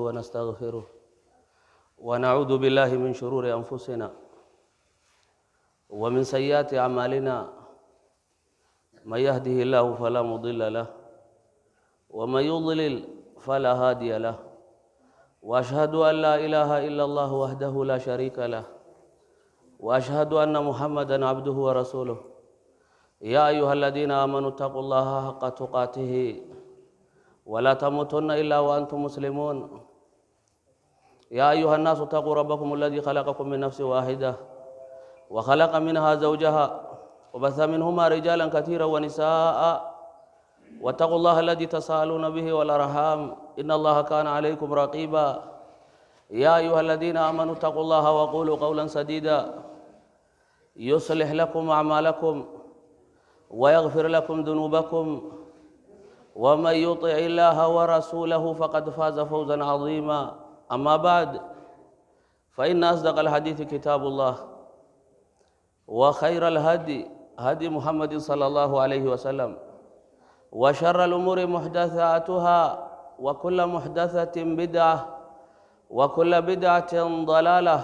ونستغفره ونعوذ بالله من شرور أنفسنا ومن سيئات أعمالنا. من يهده الله فلا مضل له ومن يضلل فلا هادي له، وأشهد أن لا إله إلا الله وحده لا شريك له، وأشهد أن محمدا عبده ورسوله. يا أيها الذين آمنوا اتقوا الله حق تقاته ولا تموتن إلا وأنتم مسلمون. يا أيها الناس اتقوا ربكم الذي خلقكم من نفس واحدة وخلق منها زوجها وبث منهما رجالا كثيرا ونساء، واتقوا الله الذي تساءلون به والأرحام إن الله كان عليكم رقيبا. يا أيها الذين آمنوا اتقوا الله وقولوا قولا سديدا يصلح لكم أعمالكم ويغفر لكم ذنوبكم، ومن يطع الله ورسوله فقد فاز فوزا عظيما. أما بعد، فإن أصدق الحديث كتاب الله، وخير الهدي هدي محمد صلى الله عليه وسلم، وشر الأمور محدثاتها، وكل محدثة بدعة، وكل بدعة ضلالة،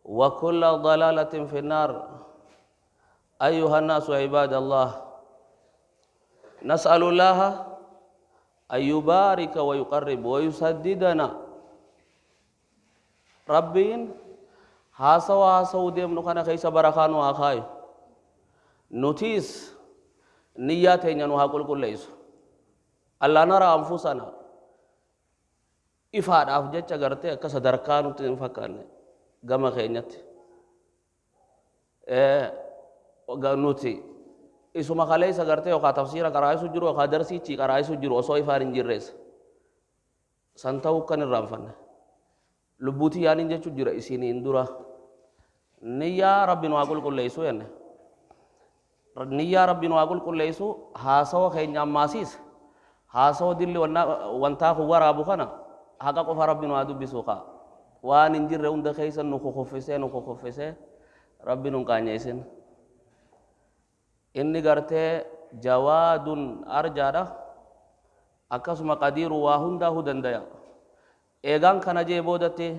وكل ضلالة في النار. أيها الناس عباد الله، نسأل الله أن يبارك ويقرب ويسددنا. Rabbiin haasawa haasawuu deemnu kana keessa barakaa nu haa kaayu, nutiis niyyaa teenya nu haa qulqulleessu. ألا نرى أنفسنا ifaadhaaf jecha gartee akka sadarkaa nutti hin fakkaanne gama keenyatti nuti isuma kaleessa gartee yookaan tafsiira qaraa'isu jiru yookaan darsiichi qaraa'isu jiru osoo ifaan hin jirreessa san ta'uu kan irraanfanne lubbuutii yaaniin jechuu jira. Isiniin dura niyyaa Rabbi nu haa qulqulleessu jenne. Niyyaa Rabbi nu haa qulqulleessu. Haasawa keenya ammaasiis haasawa dilli wantaa kun waraabu kana haqa qofa Rabbi nu haa dubbisu kaa waan hin jirre hunda keessa nu kukuffisee, nu kukuffisee Rabbi nu hin qaanyeessin. Inni gartee جواد arjaadha, akkasuma قدير waa hundaahuu dandaya. Eegaan kana jee boodatti,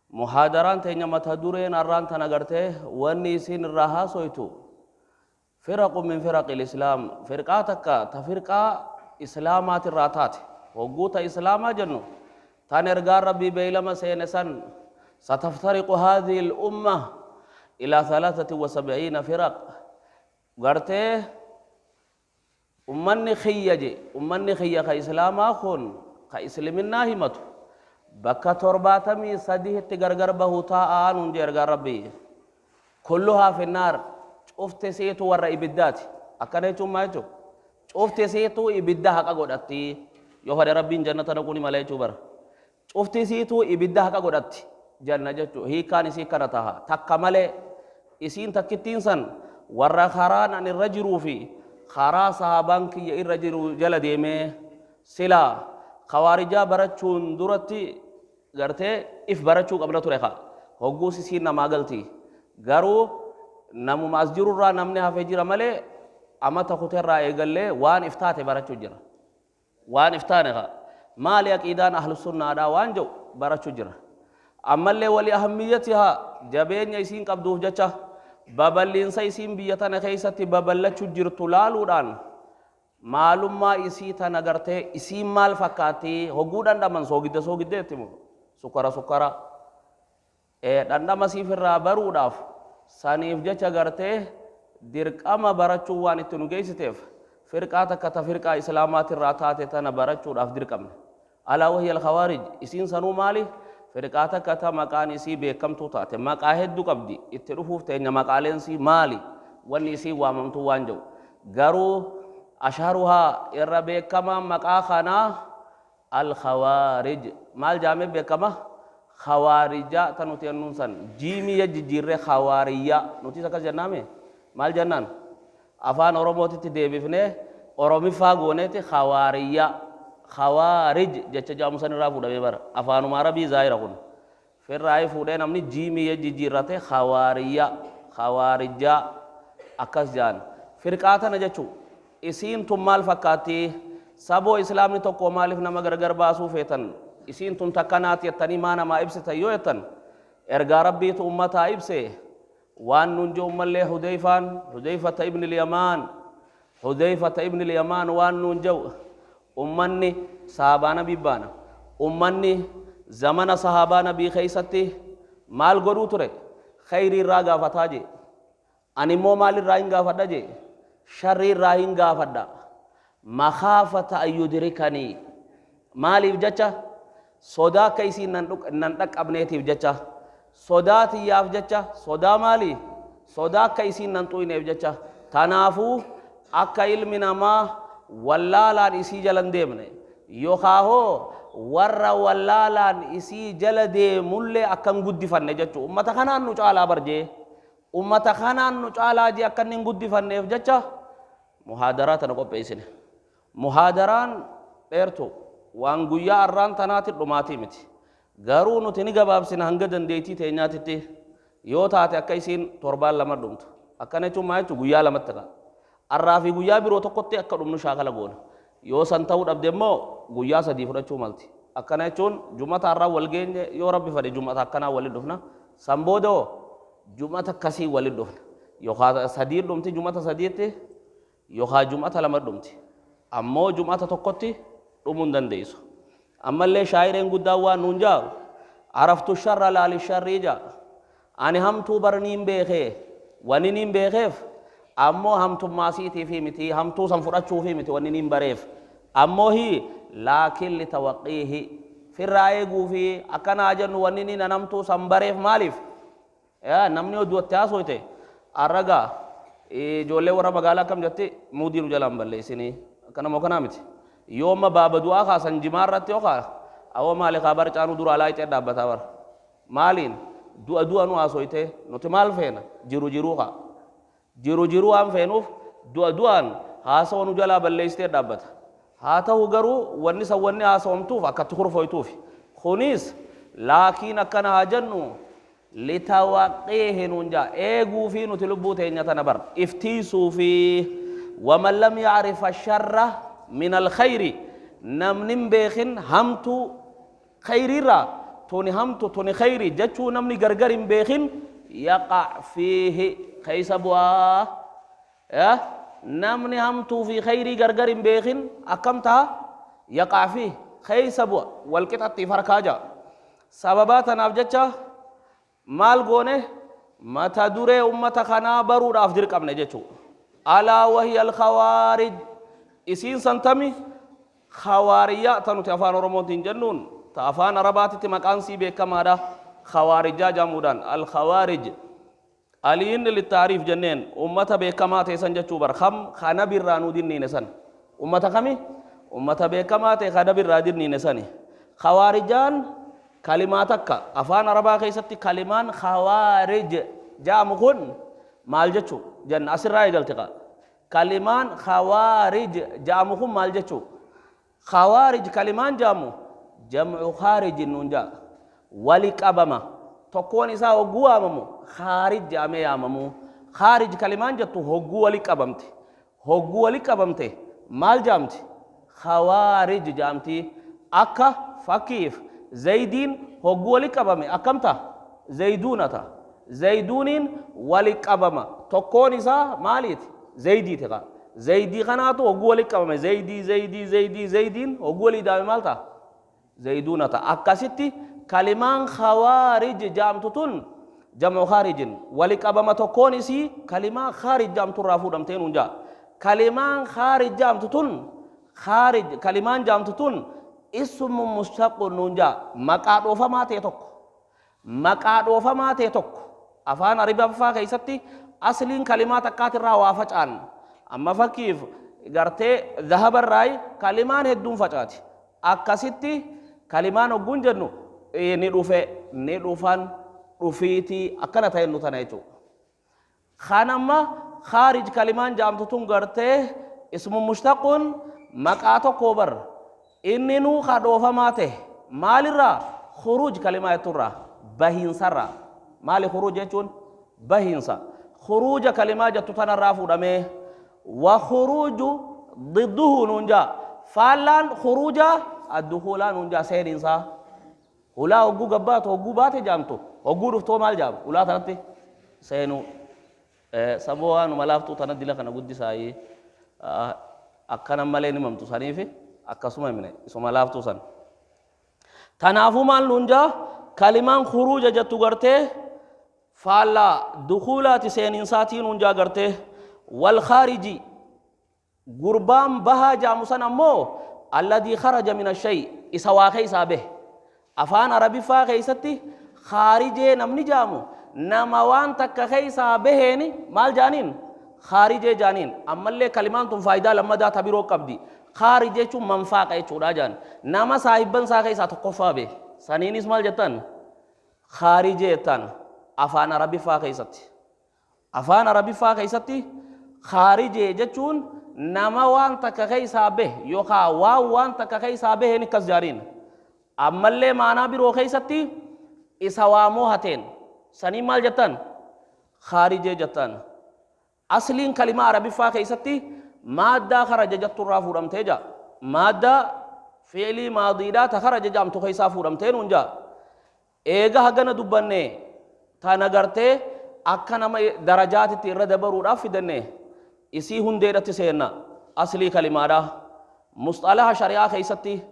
muhaadaraan teenya mata dureen arraan tana gartee wanni isin irraa haasoytu فرق من فرق الإسلام, firqaa takka ta firqaa islaamaatirraa taate. Hogguuta islaamaa jennu tan ergaan Rabbii beeylama seene san, ستفترق هذه الأمة إلى 73 فرق. Gartee ummanni kiyya je, ummanni kiyya ka islaamaa kun ka isliminnaa himatu bakka 73tti gargar bahu taa'aa nuun je ergaan Rabbii. كلها في النار, cufte seetu warra ibiddaati. Akkana jechuun maal jechuu? Cufte seetu ibidda haqa godhatti. Yoo fedhe Rabbiin jannata naquu ni mala jechuu bara. Cufti siituu ibidda haqa godhatti janna jechuu hiikkaan isii kana taha. Takka malee, isiin takkittiin san warra karaan an irra jiruu fi karaa sahaabaan kiyya irra jiru jala deemee. Silaa khawaarijaa barachuun duratti gartee if barachuu qabna ture ka hogguus isiin namaa galti. Garuu namuma as jirurraa namni hafe jira malee amata kuteerraa eegallee waan if taate barachuu jira. Waan iftaane ka maali, aqiidaan ahlu sunnaadha waan jedhu barachuu jira. Ammallee ولأهميتها, jabeenya isiin qabduuf jecha, babal'iinsa isiin biyya tana keessatti baballachuu jirtu laaluudhaan maalummaa isii tana gartee isiin maal fakkaatti, hogguu dhandhaman soogidda soogiddeetti moo sukkara sukkara dhandhama siif irraa baruudhaaf, saniif jecha gartee dirqama barachuu waan itti nu geessiteef firqaa takka ta firqaa islaamaatirraa taate tana barachuudhaaf dirqamne. ألا وهي الخوارج. Isiin sanuu maali? Firqaa takka ta maqaan isii beekamtuu taate. Maqaa hedduu qabdi, itti dhufuuf teenya maqaaleen isii maali, wanni isii waamamtu waan jedhu. Garuu أشهرها, irra beekamaa maqaa kanaa الخوارج. Maal jaamee beekama? Khawaarijaa ta nuti jennuun san jiimii jijjiirree khawaariyyaa nutis akkas jennaame. Maal jennaan? Afaan Oromootitti deebifnee Oromiffaa gooneeti khawaariyyaa. Khawaarij jecha jedhamu san irraa fuudhamee bara. Afaanuma Arabii zaahira kun firraa'ee fuudhee namni jiimii jijjiirrate khawaariyyaa, khawaarijaa akkas jedhan. Firqaa tana jechuu isiin tun maal fakkaatti? Saboo islaamni tokko maaliif nama gargar baasuu feetan? Isiin tun takkanaati jettanii maa namaa ibsitan yoo jettan, ergaa Rabbiitu ummataa ibse. Waan nuun je'u ummallee Hudeyfaan, Hudeyfata ibn al-Yamaan, Hudeyfata ibn al-Yamaan waan nuun je'u, ummanni sahaabaa Nabii baana. Ummanni zamana sahaabaa Nabii keeysatti maal godhuu ture? Kheyrii irraa gaafataa je'e. Ani immoo maal irraa hin gaafadha je'e? Sharrii irraa hin gaafadha. Makhaafata an yudrikanii. Maaliif jecha? Sodaa akka isiin nan dhaqqabneetiif jecha. Sodaa tiyyaaf jecha. Sodaa maali? Sodaa akka isiin nan xuyneef jecha. Tanaafuu akka ilmi namaa wallaalaan isii jala hin deemne. Yookaa hoo warra wallaalaan isii jala deemullee akka hin guddifanne jechuu. Ummata kanaan nu caalaa bar jee. Ummata kanaan nu caalaa jee akka inni hin guddifanneef jecha muhaadaraa tana qopheessine. Muhaadaraan dheertu waan guyyaa arraan tanaati dhumaatii miti. Garuu nuti ni gabaabsina hanga dandeettii teenyaatitti yoo taate akka isiin torbaan lama dhumtu. Akkana jechuun maal jechuun guyyaa lamatti ka'a. Arraa fi guyyaa biroo tokkotti akka dhumnu shaakala goona. Yoo san ta'uu dhabde immoo guyyaa sadii fudhachuu malti. Akkana jechuun jum'ata arraa wal geenye yoo Rabbi fedhe jum'ata akkanaa walitti dhufna. San booda hoo jum'ata akkasii walitti dhufna. Yookaan sadii dhumti jum'ata sadiitti yookaan jum'ata lama dhumti. Ammoo jum'ata tokkotti dhumuu hin dandeessu. Ammallee shaayireen guddaan waan nuun jaaru araftu sharra laali sharrii jaa. Ani hamtuu bar niin beekee wani niin beekeef ammoo hamtummaa siitiifii miti hamtuu san fudhachuufii miti wanni niin bareef ammoo hi laakiin litawaqqiihi firraa eeguufi akkana haa jennu wanni niin an hamtuu san bareef maaliif yaa namni yoo du'atte haasoyte arra gaa ijoollee warra magaalaa akkam jetti muudii nu jalaan balleessinii akkana moo kanaa miti yoo amma baaba du'aa kaasan jimaa irratti yoo kaa awoo maali kaa bar caanuu dura alaa ixee dhaabbataa bara Maaliin? Du'a du'a nu haasoytee? Nuti maal feena? Jiru jiruu kaa. Jiru jiruu waan feenuuf du'a du'aan haasawa nu jalaa balleessitee dhaabbata. Haa tahu garuu wanni san wanni haasawamtuuf akka itti kurfooytuufi. Kuniis laakiin akkana haa jennu litawaqqiihi nuun ja'a. Eeguufii nuti lubbuu teenya tana bar. If tiiysuufii. Waman lam ya'rif asharra min alkhayri namni hin beekin hamtuu Khayriirraa tuni hamtu tuni khayri jechuu namni gargar hin beekin yaqa' fiihi keessa bu'aa. Namni hamtuu fi khayrii gargar hin beekin akkam taha? Yaqa' fiihi keessa bu'a wal qixatti if harkaa ja'a. Sababaa tanaaf jecha Maal goone? Mata duree ummata kanaa baruudhaaf dirqamne jechuu. Alaa wahiya al-khawaarij. Isiin san tami? Khawaariyyaa ta nuti afaan Oromootiin jennuun ta afaan Arabaatitti maqaan sii beekamaadha. Khawaarijaa jedhamuudhaan al-khawaarij. Aliin littaariif jenneen ummata beekamaa ta'e san jechuu bar kam ka nabi irraa nuu dinniine san. Ummata kami? Ummata beekamaa ta'e ka nabi irraa dinniine sani. Khawaarijaan Kalimaa takka afaan arabaa keessatti kalimaan khawaarij ja'amu kun maal jechu jenna asirraa eegalti kaa kalimaan khawaarij ja'amu kun maal jechu khawaarij kalimaan ja'amu jam'u khaarijin nuun ja'a wali qabama tokkoon isaa hogguu waamamu khaarij ja'amee yaamamu khaarij kalimaan jettu hogguu wali qabamte Hogguu wali qabamte maal ja'amti? Khawaarij ja'amti. Akka fakkiif Zaydiin hogguu wali qabame akkam taha? Zayduuna taha. Zayduuniin wali qabama. Tokkoon isaa maaliiti? Zaydiiti kaa. Zaydii kanaatu hogguu wali qabame Zaydii Zaydii Zaydii Zaydiin hogguu walii daame maal taha? Zayduuna ta'a. Akkasitti kalimaan khawaarij ja'amtu tun jam'u khaarijin wali qabama tokkoon isii kalimaa khaarij ja'amtu irraa fuudhamtee nuun ja'a. Kalimaan khaarij ja'amtu tun khaarij kalimaan ja'amtu tun ismu mushtaqun nuun ja'a. Maqaa dhoofamaa ta'e tokko. Maqaa dhoofamaa ta'e tokko afaan Aribaffaa keessatti asliin kalimaa takkaatirraa waa faca'an. Amma fakkiif gartee zahaba irraayi kalimaan hedduun facaati. Akkasitti kalimaan hogguun jennu ni dhufe, ni dhufan, dhufiitii akkana ta'e nu tana jechuudha. Kan amma khaarij kalimaan ja'amtu tun gartee ismu mushtaqun maqaa tokkoo bar inninuu ka dhoofamaa ta'e maalirraa khuruuj kalimaa jetturraa bahiinsarraa maali khuruuj jechuun bahiinsa khuruuja kalimaa jettu tanarraa fuudhamee wa khuruuju didduhu nuun ja'a faallaan khuruuja Addukuulaa nuun jaa seeninsaa. Hulaa hogguu gabbaatu, hogguu baate jaamtu, hogguu dhuftoo maal jaama? Hulaa tanatti seenuu. Saboo waanuma laaftuu tana dila kana guddisaayii. Akkana malee ni mamtu saniifi akkasuma himne isuma laaftuu san. Tanaafuu maal nuun jaa? Kalimaan khuruuja jettu gartee faallaa dukuulaati, seeninsaatii nuun jaa gartee. Wal khaarijii, gurbaan bahaa jaamu san ammoo alladii kharaja min ashay, isa waa keessaa bahe. Afaan Arabiffaa keessatti khaarijee namni jaamu nama waan takka keessaa baheeni maal jaaniin? Khaarijee jaaniin. Ammallee kalimaan tun faayidaa lammadaa ta biroo qabdi. Khaarij jechuun manfaaqa jechuudha jaan. Nama saahibban isaa keessaa tokkoffaa bahe saniinis maal jettan? Khaarijee jettan afaan Arabiffaa keessatti. Afaan Arabiffaa keessatti khaarijee jechuun nama waan takka keessaa bahe yookaan waan waan takka keessaa baheen akkas jaaniin. Ammallee maanaa biroo keessatti isa waa moohateen saniin maal jettan? Khaarijee jettan. Asliin kalimaa Arabiffaa keessatti maaddaa kharaja jetturraa fuudhamtee jaa. Maaddaa fi'ilii maadiidhaa ta kharaja jedhamtu keessaa fuudhamtee nuun jaa. Eega hagana dubbanne, tana gartee akka nama darajaatitti irra dabaruudhaaf fidanne, isii hundeedhatti seenna. Aslii kalimaadha. Musxalaha shari'aa keessatti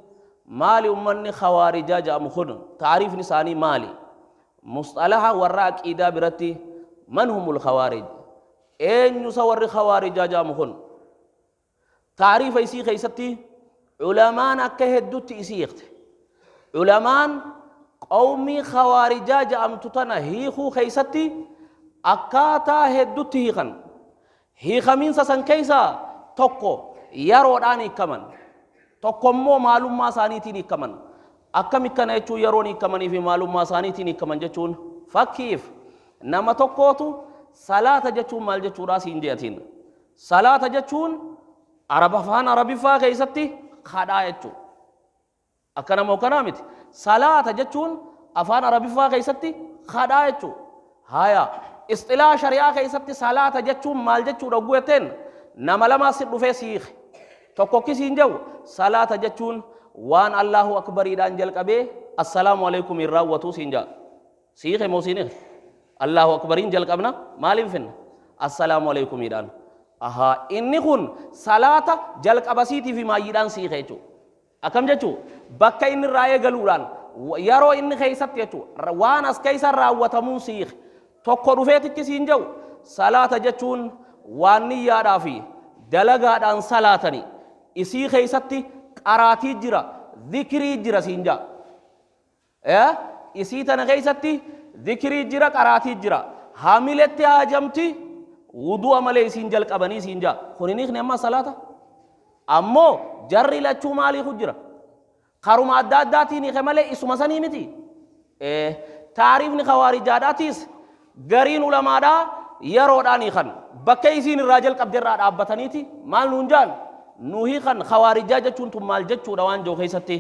maali ummanni khawaarijaa jedhamu kun? Taariifni isaanii maali? Musxalaha warra aqiidaa biratti man humul khawaarij? Eenyusa warri khawaarijaa jedhamu kun? Taariifa isii keessatti ulamaan akka heddutti isii hiikte. Ulamaan qawmii khawaarijaa jedhamtu tana hiikuu keessatti akkaataa heddutti hiikan. Hiikamiinsa san keessaa tokko yeroodhaan hiikaman. Tokko immoo maalummaa isaaniitiin hiikaman. Akkami kana jechuun, yeroon hiikamanii fi maalummaa isaaniitiin hiikaman jechuun, fakkiif nama tokkootu salaata jechuun maal jechuudha siin je'atiin. Salaata jechuun Arab afaan Arabiffaa keessatti kadhaa jechuudha. Akkana moo kanaa miti? Salaata jechuun afaan Arabiffaa keessatti kadhaa jechuudha. Haya, isxilaa shari'aa keessatti salaata jechuun maal jechuudha hogguu jetteen, nama lamaa si dhufee siike. Tokko kisiin jedhu, salaata jechuun waan Allahu akbariidhaan jalqabee assalaamu alaikum hin raawwatu siin jedha. Siike moo siin hiike? Allahu akbariin jalqabna, maaliin finna? Assalaamu alaikumiidhaan. Ahaa, inni kun salaata jalqabasiitii fi maayyiidhaan siike jechuudha. Akkam jechuu? Bakka inni irraa eegaluudhaan, yeroo inni keessatti jechuudha, waan as keessa raawwatamuun siike. Tokko dhufeetichi siin jedhu, salaata jechuun waan niyyaadhaa fi dalagaadhaan salaatani. Isii keessatti qaraatii jira, zikrii jira siin jedha. Isii tana keessatti zikrii jira, qaraatii jira. Hamiletti haajamti, wudu'a malee isiin jalqabanii siin jedha. Kun hin hiikne amma salaata? Ammoo jarri lachuu maaliiku jira? Karuma adda addaatiin hiike malee isuma sanii miti. Taariifni kawaarijaadhaatiis gariin ulamaadhaa yeroodhaan hiikan. Bakka isiin irraa jalqabde irraa dhaabbataniiti maal nuun jaan? Nu hiikan. Khawaarijaa jechuun tun maal jechuudha waan jiru keessatti.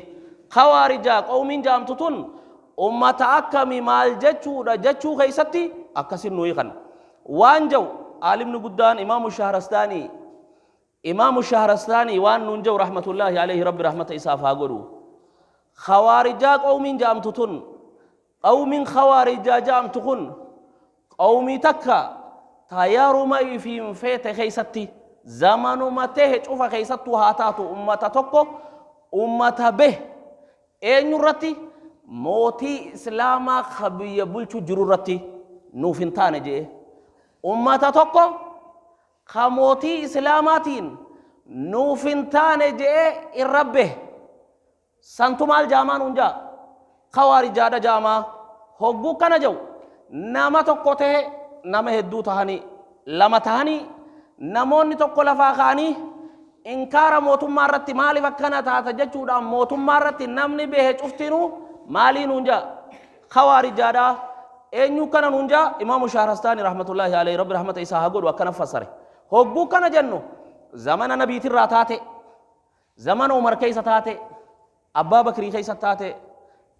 Khawaarijaa qawmiin jaamtu tun ummata akkami, maal jechuudha jechuu keessatti akkasin nu hiikan. Waan jiru aalimni guddaan Imaamu Shahrastaanii, Imaamu Shahrastaanii waan nuun jiru, rahmatullaahi alayhi, Rabbi rahmata isaaf haa godhu. Khawaarijaa qawmiin jaamtu tun, qawmiin khawaarijaa jaamtu kun qawmii takka ta yaruma ifiin feete keessatti, zamanuma tehe cufa keessattuu haa taatu, ummata tokko ummata beh eenyu irratti? Mootii Islaamaa ka biyya bulchu jiru irratti nuuf hin taane jee. Ummata tokko ka mootii Islaamaatiin nuuf hin taane jee irra beh santu maal jaamaa nuun jaa? Kawaarijaadha jaamaa. Hogguu kana jedhu, nama tokko tahe, nama hedduu tahanii, lama tahanii, namoonni tokko lafaa ka'anii inkaara mootummaa irratti, maaliif akkana taata jechuudhaan mootummaa irratti namni behe cuftinuu maalii nuun jaa? Kawaarijaadha. Eenyu kana nuun jaa? Imaamu Shahrastaani rahmatullaahi alayhi, Rabbi rahmata isaa haa godhu, akkana fassare. Hogguu kana jennu, zamana nabiitirraa taate, zamana Umar keessa taate, Abbaa Bakrii keessa taate,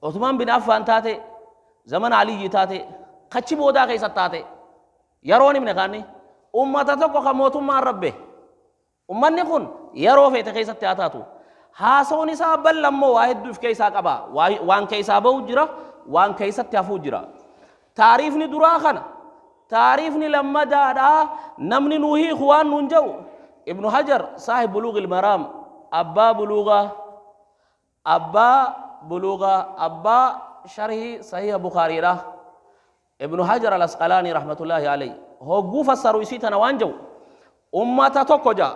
Uthmaan bin Affaan taate, zamana Aliyyi taate, kachi boodaa keessa taate, yeroon himne kaanni ummata tokko kan mootummaan rabbe, ummanni kun yeroo feete keessatti haa taatu. Haasawni isaa bal'a immoo waa hedduu if keessaa qaba. Waan keessaa bahu jira, waan keessatti hafuu jira. Taariifni duraa kana. Taariifni lammadaadhaa namni nuu hiiku waan nuun jedhu Ibnu Hajar saahib Buluughil Maraam, abbaa buluugaa, abbaa buluugaa, abbaa sharhii sahiha Bukhaariidha. Ibnu Hajar al-Asqalaanii rahmatullaahi alayhi hogguu fassaru isii tana waan jedhu, ummata tokko ja'a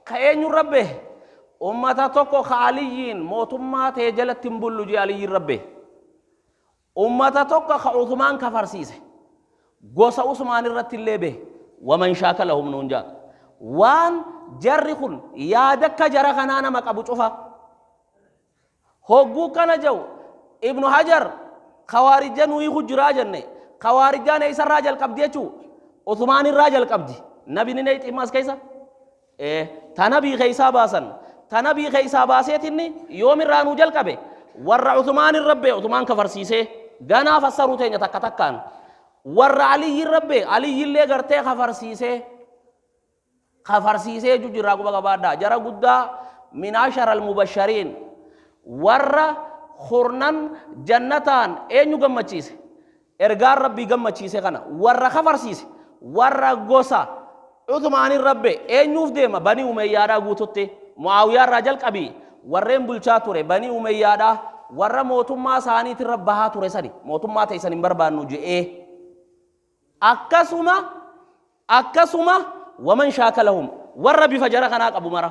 ka eenyurra bahe, ummata tokko ka Aliyyiin mootummaa tee jalatti hin bullu jee Aliyyiirra bahe, ummata tokko ka Uthmaan kafarsiise, gosa Usmaan irratti illee bahe, waman shaakalahum nuun ja'a, waan jarri kun yaada akka jara kanaa nama qabu cufa. Hogguu kana ja'u Ibnu Hajar khawaarijja nu hiiku jiraa jenne. Khawaarijjaan eessarraa jalqabdi jechuu? Uthmaan irraa jalqabdi. Nabi ni neeyxi imma as keessa? Ee, ta nabii keessaa baasan. Ta nabii keessaa baaseetinni yoomirraa nuu jalqabe? Warra Uthmaan irra bee Uthmaan kafarsiisee ganaa fassaruu teenya takka takkaan. Warra Aliyyi irra bee Aliyyillee gartee kafarsiisee. Kafarsiisee jechuu jirraa quba qabaadhaa. Jara guddaa min ashara almubashariin, warra kurnan jannataan eenyu gammachiise, ergaan Rabbii gammachiise kana warra kafarsiise, warra gosa Uthmaanin rabbe eenyuuf deema? Banii Umeyyaadhaa guututti, Mu'aawiyaa irraa jalqabii warreen bulchaa ture Banii Umeyyaadhaa, warra mootummaa isaaniitirra bahaa ture sani mootummaa teessan hin barbaannu je'ee. Akkasuma akkasuma waman shaakalahum, warra bifa jara kanaa qabu mara.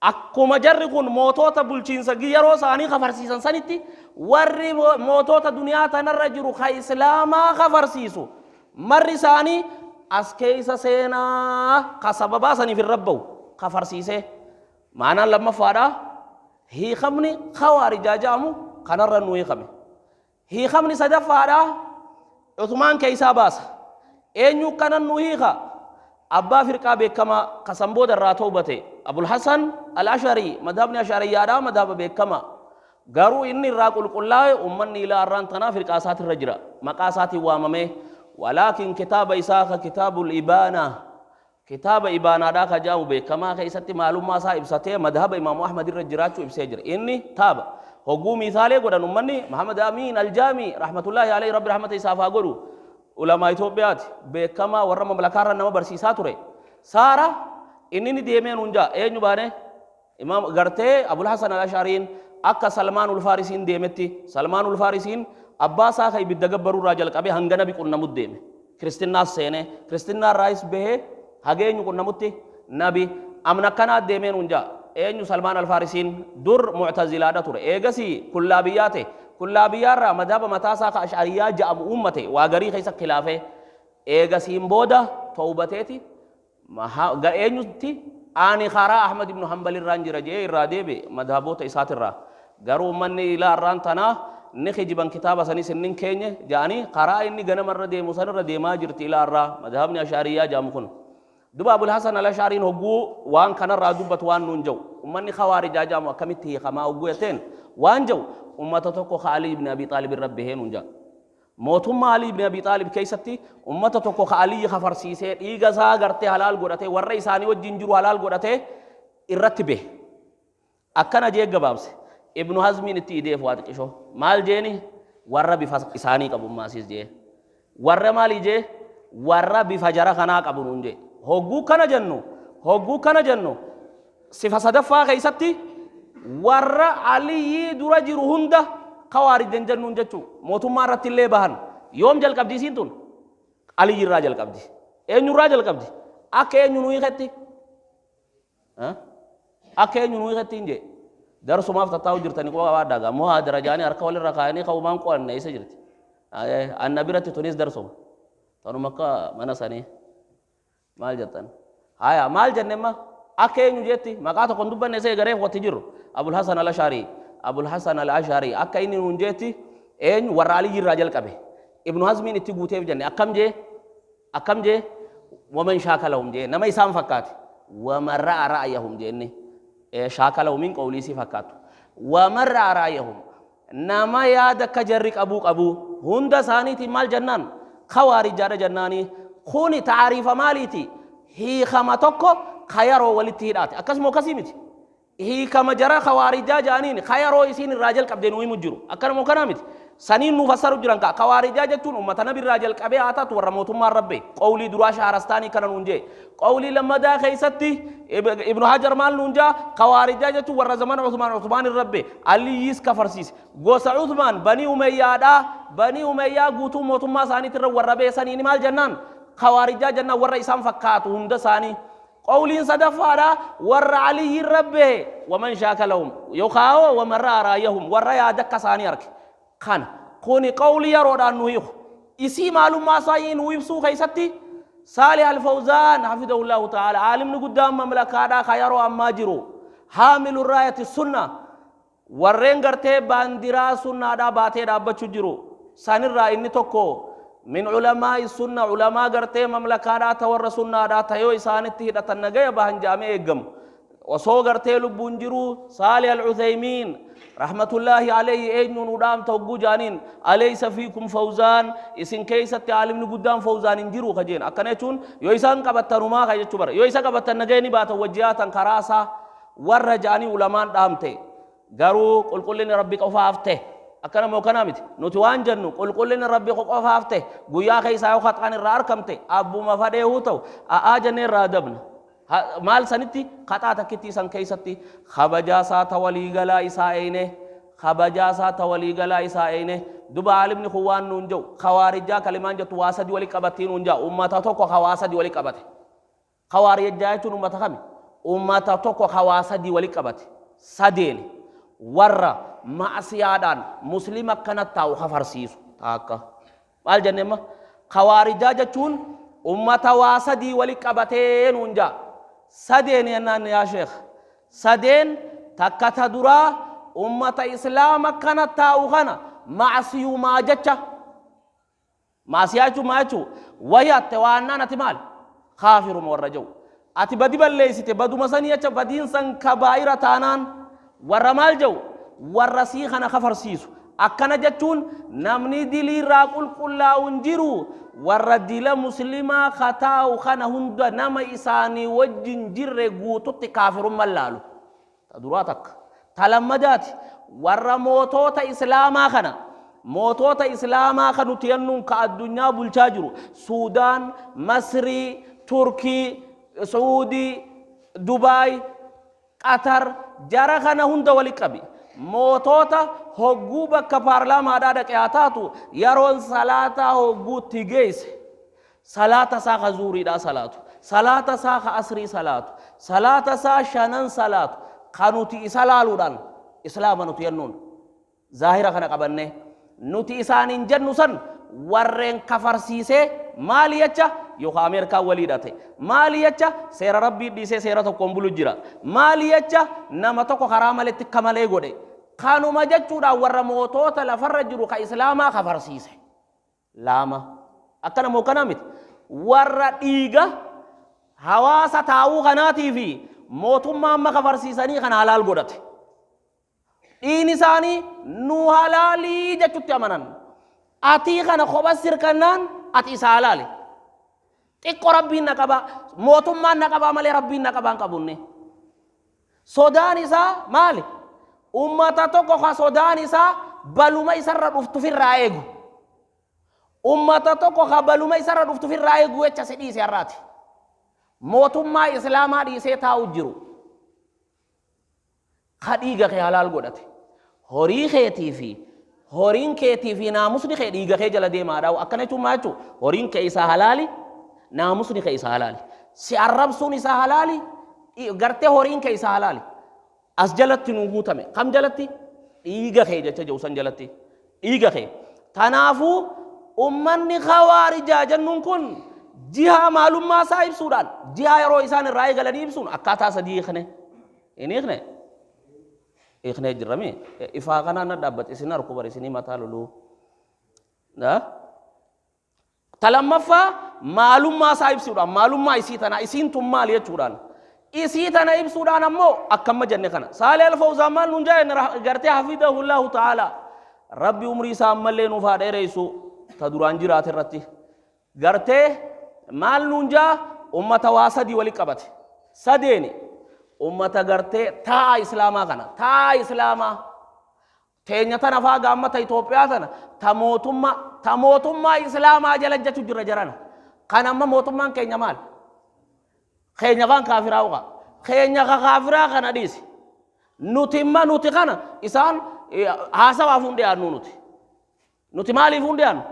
Akkuma jarri kun mootoota bulchiinsa yeroo isaanii kafarsiisan sanitti warri mootoota duniyaa tanarra jiru ka islaamaa kafarsiisu marri isaanii as keessa seenaa, ka sababaa saniif hin rabba'u kafarsiisee. Maanaan lammaffaadha, hiikamni khawaarijaa jedhamu kanarra nu hiikame. Hiikamni sadaffaadha, Uthmaan keeysaa baasa. Eenyu kanan nu hiika? Abbaa firqaa beekamaa ka san booda irraa towbate Abul Hasan Al-Ash'ari, madhabni Ash'ariyyaadha, madhaba beekamaa. Garuu inni irraa qulqullaawe, ummanni ilaa arraan tanaa firqaa isaatirra jira. Maqaa isaatiin waamamee. Walaakin kitaaba isaa ka Kitaabul Ibaanaa, Kitaaba Ibaanaadhaa ka jedhamu beekamaa keessatti maalummaa isaa ibsatee madhaba Imaamu Ahmad irra jiraachuu ibsee jira. Inni taaba. Hogguu miisaalee godhan ummanni Muhammad Amiin Aljaamii rahmatullaahi alayhi, Rabbi rahmata isaaf haa godhu, ulamaa Itoophiyaati beekamaa, warra mamlakaarra nama barsiisaa ture. Saara inni ni deemee nuun ja'a eenyu baane? Imaam gartee Abul Hasan al-Ash'ariin akka Salmaanul Faarisiin deemetti, Salmaanul Faarisiin abbaa isaa ka ibidda gabbaruu irraa jalqabee hanga nabi qunnamutti deeme. Kiristinnaas seenee, kiristinnaa irraayis bahee haga eenyu qunnamutti? Nabi. Amna akkanaa deemee nuun ja'a. Eenyu Salmaan al-Faarisiin? Dur Mu'tazilaadha ture. Eegasii Kullaabiyyaa ta'e. Kullaabiyyaa irraa madhaba mataa isaa ka Ash'ariyyaa ja'amu uummate, waa garii keessa khilaafee. Eegasiin booda towbateeti Ga eenyutti ani karaa Ahmad ibnu Hanbal irraan jira je'ee irraa deebi'e madhaboota isaatirraa. Garuu ummanni ilaa arraan tanaa ni kijiban, kitaaba sanis inni hin keenye ja'anii karaa inni ganama irra deemu sanirra deemaa jirti ilaa arraa madhabni Ash'ariyyaa ja'amu kun. Duba Abul Hasan al-Ash'ariin hogguu waan kanarraa dubbatu waan nuun ja'u, ummanni Khawaarijaa ja'amu akkamitti hiikamaa hogguu jetteen, waan ja'u ummata tokko ka Ali ibn Abi Xaalib irra bahee nuun ja'a. Mootummaa Alii ibn Abii Xaalib keessatti ummata tokko ka Aliyyi kafarsiisee, dhiiga isaa gartee halaal godhatee, warra isaanii wajjin jiru halaal godhatee irratti bahe. Akkana jee gabaabse. Ibnu Hazmiin itti ideef waa xiqqishoo. Maal jeeni? Warra bifa isaanii qabu maasiis jee. Warra maali jee? Warra bifa jara kanaa qabu nuun jee. Hogguu kana jennu sifa sadaffaa keessatti warra Aliyyii dura jiru hunda kawaarijjan jennuun jechuu. Mootummaa irratti illee bahan. Yoom jalqabdi isiin tun? Aliyyi irraa jalqabdi. Eenyurraa jalqabdi? Akka eenyu nu hiiketti? Akka eenyu nu hiiketti hin jee. Darsumaaf tattaa'u jirtanii quba qabaadhaa gaa. Muhaadara jaanii harka walirra kaayanii ka'umaan qo'anne eessa jirti? Anna biratti tunis darsuma. Tanuma akka mana sanii. Maal jettan? Haya, maal jenne amma? Akka eenyu jetti? Maqaa tokko hin dubbanne isa egareef watti jirru. Abul Hasan al-Ash'ari. Abul Hasan al-Ash'ari. Akka inni nuun jeetti eenyu warra Aliyyi irraa jalqabe. Ibnu Hazmiin itti guuteef jenne. Akkam jee? Akkam jee? Waman shaakalahum jee. Nama isaan fakkaate. Waman ra'a ra'ayahum jee inni. Shaakalahumiin qawlii isii fakkaattu. Waman ra'a ra'ayahum. Nama yaada akka jarri qabuu qabu hunda isaaniitiin maal jennaan? Khawaarijjaadha jennaani. Kuni taariifa maaliiti? Hiikama tokko ka yeroo walitti hidhaate. Akkasuma akkasii miti. Hiikama jara khawaarijaa ja'aniin ka yeroo isiin irraa jalqabde nu himu jiru. Akkana moo kanaa miti? Saniin nu fassaru jiran ka khawaarijaa jechuun ummata nabi irraa jalqabee haa taatu warra mootummaan rabbe. Qawlii duraa Shaharastaanii kana nuun jee. Qawlii lammadaa keessatti Ibnu Hajar maal nuun jaa? Khawaarijaa jechuun warra zamana Uthmaan Uthmaan rabbe Aliyyiis kafarsiise. Gosa Uthmaan Banii Umayyaadhaa Banii Umayyaa guutuu mootummaa isaaniitirra warra bee saniin maal jennaan? Khawaarijaa jennaan warra isaan fakkaatu hunda isaanii. Qawliin sadaffaadha warra Aliyyiin rabbe waman shaakalahum yookaan waman ra'a raayahum warra yaada akka isaanii arge. Kana kuni qawlii yeroodhaan nu hiiku. Isii maalummaa isaa nu ibsuu keessatti Saalih Al-Fawzaan hafidahullahu ta'ala aalimni guddaan mamlakaadhaa ka yeroo ammaa jiru haamilu raayati sunna warreen gartee baandiraa sunnaadhaa baatee dhaabbachuu jiru sanirraa inni tokko min ulamaa'i sunna ulamaa gartee mamlakaadhaa ta warra sunnaadhaa ta yoo isaanitti hidhatan nagaya bahan jedhamee eeggamu osoo gartee lubbuun jiru Saalih Al-Uthaymiin rahmatullaahi alayhi eenyuun nu dhaamta hogguu jaaniin alaysa fiikum Fawzaan isin keessatti aalimni guddaan Fawzaan hin jiru ka jeen. Akkana jechuun yoo isaan qabattanumaa ka jechuu bara yoo isa qabattan nagaya ni baatan wajjiyaatan karaa isaa warra ja'anii ulamaan dhaamte. Garuu qulqullinni Rabbi qofaaf ta'e. Akkana moo kanaa miti? Nuti waan jennu qulqullinni Rabbi qofaaf ta'e. Guyyaa keessaa yoo khaxaan irraa arkamte abbuma fadheehuu ta'u a'aa jennee irraa dabna. Maal sanitti kaxaa takkittii san keessatti kabajaa isaa ta waliigalaa isaa eeyne, kabajaa isaa ta waliigalaa isaa eeyne. Duba aalimni kun waan nuun jedhu khawaarijaa kalimaan jettu waa sadi wali qabattii nuun jedha. Ummata tokko ka waa sadi wali qabate. Khawaarijaa jechuun ummata kami? Ummata tokko ka waa sadi wali qabate. Sadeeni warra ma'asiyaadhaan muslima akkana taa'u kafarsiisu taakka. Maal jenne amma? Khawaarijaa jechuun ummata waa sadii wali qabatee nuun jaa. Sadeen jennaan yaa sheekh. Sadeen takka ta duraa ummata islaama kana taa'u kana ma'asiyumaa jecha. Ma'asiyaa jechuun maal jechuu? Wayi hatte waannaan ati maal? Kaafiruma warra jedhu. Ati badi balleessite baduma sanii jecha badiin san kabaa'ira taanaan warra maal jedhu? Warra sii kana kafarsiisu. Akkana jechuun namni dilii irraa qulqullaa'u hin jiru. Warra dila muslimaa ka taa'u kana hunda nama isaanii wajjin jirre guututti kaafirumman laalu. Ta duraa takka. Ta lammadaati warra mootoota islaamaa kana mootoota islaamaa kan nuti jennuun ka addunyaa bulchaa jiru Suudaan, Masrii, Turkii, Suudii, Dubaay, Qatar jara kana hunda wali qabi. Mootoota hogguu bakka paarlaamaadhaa dhaqe haa taatu yeroon salaataa hogguutti geesse salaata isaa ka zuuriidhaa salaatu, salaata isaa ka asrii salaatu, salaata isaa shanan salaatu, ka nuti isa laaluudhaan islaama nuti jennuun zaahira kana qabannee nuti isaaniin jennu san warreen kafarsiisee maali jecha yookaan Ameerikaan walii hidhate maali jecha seera rabbii dhiisee seera tokkoon bulu jira maali jecha nama tokko karaa maletti akka malee godhe kanuma jechuudhaan warra mootoota lafarra jiru ka islaamaa kafarsiise. Laama. Akkana moo kanaa miti? Warra dhiiga hawaasa taa'uu kanaatii fi mootummaa amma kafarsiisanii kana halaal godhate. Dhiigni isaanii nu halaalii jechutti amanan. Atii kana kopha sirkannaan ati isa halaali. Xiqqo rabbiin na qabaa, mootummaan na qabaa malee rabbiin na qabaa hin qabunne. Sodaan isaa maali? Ummata tokko ka sodaan isaa baluma isarra dhuftu firraa eegu. Ummata tokko ka baluma isarra dhuftu firraa eegu jecha si dhiise har'aati. Mootummaa Islaamaa dhiisee taa'u jiru. Ka dhiiga kee halaal godhate. Horii keetii fi horiin keetii fi naamusni kee dhiiga kee jala deemaadha. Akkana jechuun maal jechuudha? Horiin kee isaa halaali, naamusni kee isaa halaali. Si arrabsuun isaa halaali, gartee horiin kee isaa halaali. As jalatti nuu guutame. Kam jalatti? Dhiiga kee jecha jedhu san jalatti. Dhiiga kee. Kanaafuu ummanni khawaarijaa jennuun kun jihaa maalummaa isaa ibsuudhaan jihaa yeroo isaan irraa eegalanii ibsuun akkaataa sadii hiikne. Hin hiikne? Hiiknee jirra mi? Ifaa kanaan na dhaabbate isin harku bar isinii mataa loluu. Ta lammaffaa maalummaa isaa ibsuudhaan maalummaa isii tanaa isiin tun maali jechuudhaan isii tana ibsuudhaan ammoo akkamma jenne kana Saalih Al-Fawzaan maal nuun jaa gartee hafidahullahu ta'ala rabbi umrii isaa ammallee nuuf haa dheereysu ta duraan jiraate irratti gartee maal nuun jaa ummata waa sadii wali qabate sadeeni. Ummata gartee taa'a Islaamaa kana, taa'a Islaamaa teenya tana faa gaammata Itoophiyaa tana ta mootummaa, ta mootummaa Islaamaa jala jechu jirra jarana. Kan amma mootummaan keenya maal? Keenya kaan kaafiraa uqa. Keenya ka kaafiraa kana dhiisi. Nuti imma nuti kana isaan haasawaaf hin dhiyaannu nuti. Nuti maaliifuu hin dhiyaannu?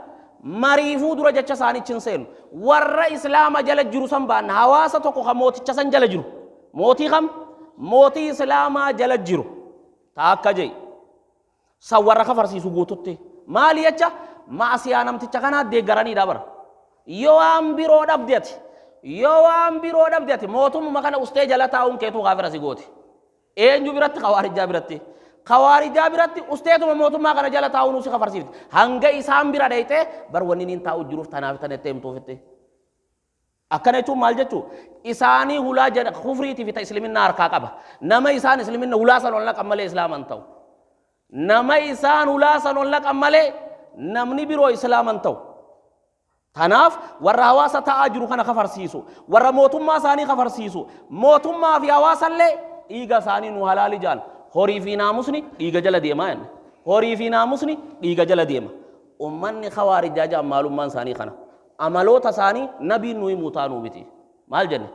Mariifuu dura jecha isaanichi hin seenu. Warra Islaama jala jiru san baanna. Hawaasa tokko kan mooticha san jala jiru. Mootii kam? Mootii Islaamaa jala jiru. Ta akka jee. San warra kafarsiisu guututti. Maali jecha? Ma'asiyaa namticha kanaa deeggaraniidha bara. Yoo waan biroo dhabde ati. Yoo waan biroo dhabde ati mootummuma kana ustee jala taa'uun keetuu kaafira si gooti. Eenyu biratti? Khawaarijaa biratti. Khawaarijaa biratti usteetuma mootummaa kana jala taa'uun si kafarsiifti. Hanga isaan bira dhayxee bar wanni niin taa'u jiruuf tanaaf tana itti himtuufitti. Akkana jechuun maal jechuu? Isaanii hulaa jala kufriitii fi ta isliminnaa harkaa qaba. Nama isaan isliminna hulaa san ol naqan malee islaama hin ta'u. Nama isaan hulaa san ol naqan malee namni biroo islaama hin ta'u. Tanaaf warra hawaasa ta'aa jiru kana kafarsiisu, warra mootummaa isaanii kafarsiisu, mootummaa fi hawaasallee dhiiga isaanii nu halaali jaan. Horii fi naamusni dhiiga jala deema jenne. Horii fi naamusni dhiiga jala deema. Ummanni khawaarijaa jaan maalummaan isaanii kana. Amaloota isaanii nabiin nu himuu taanuu miti. Maal jenne?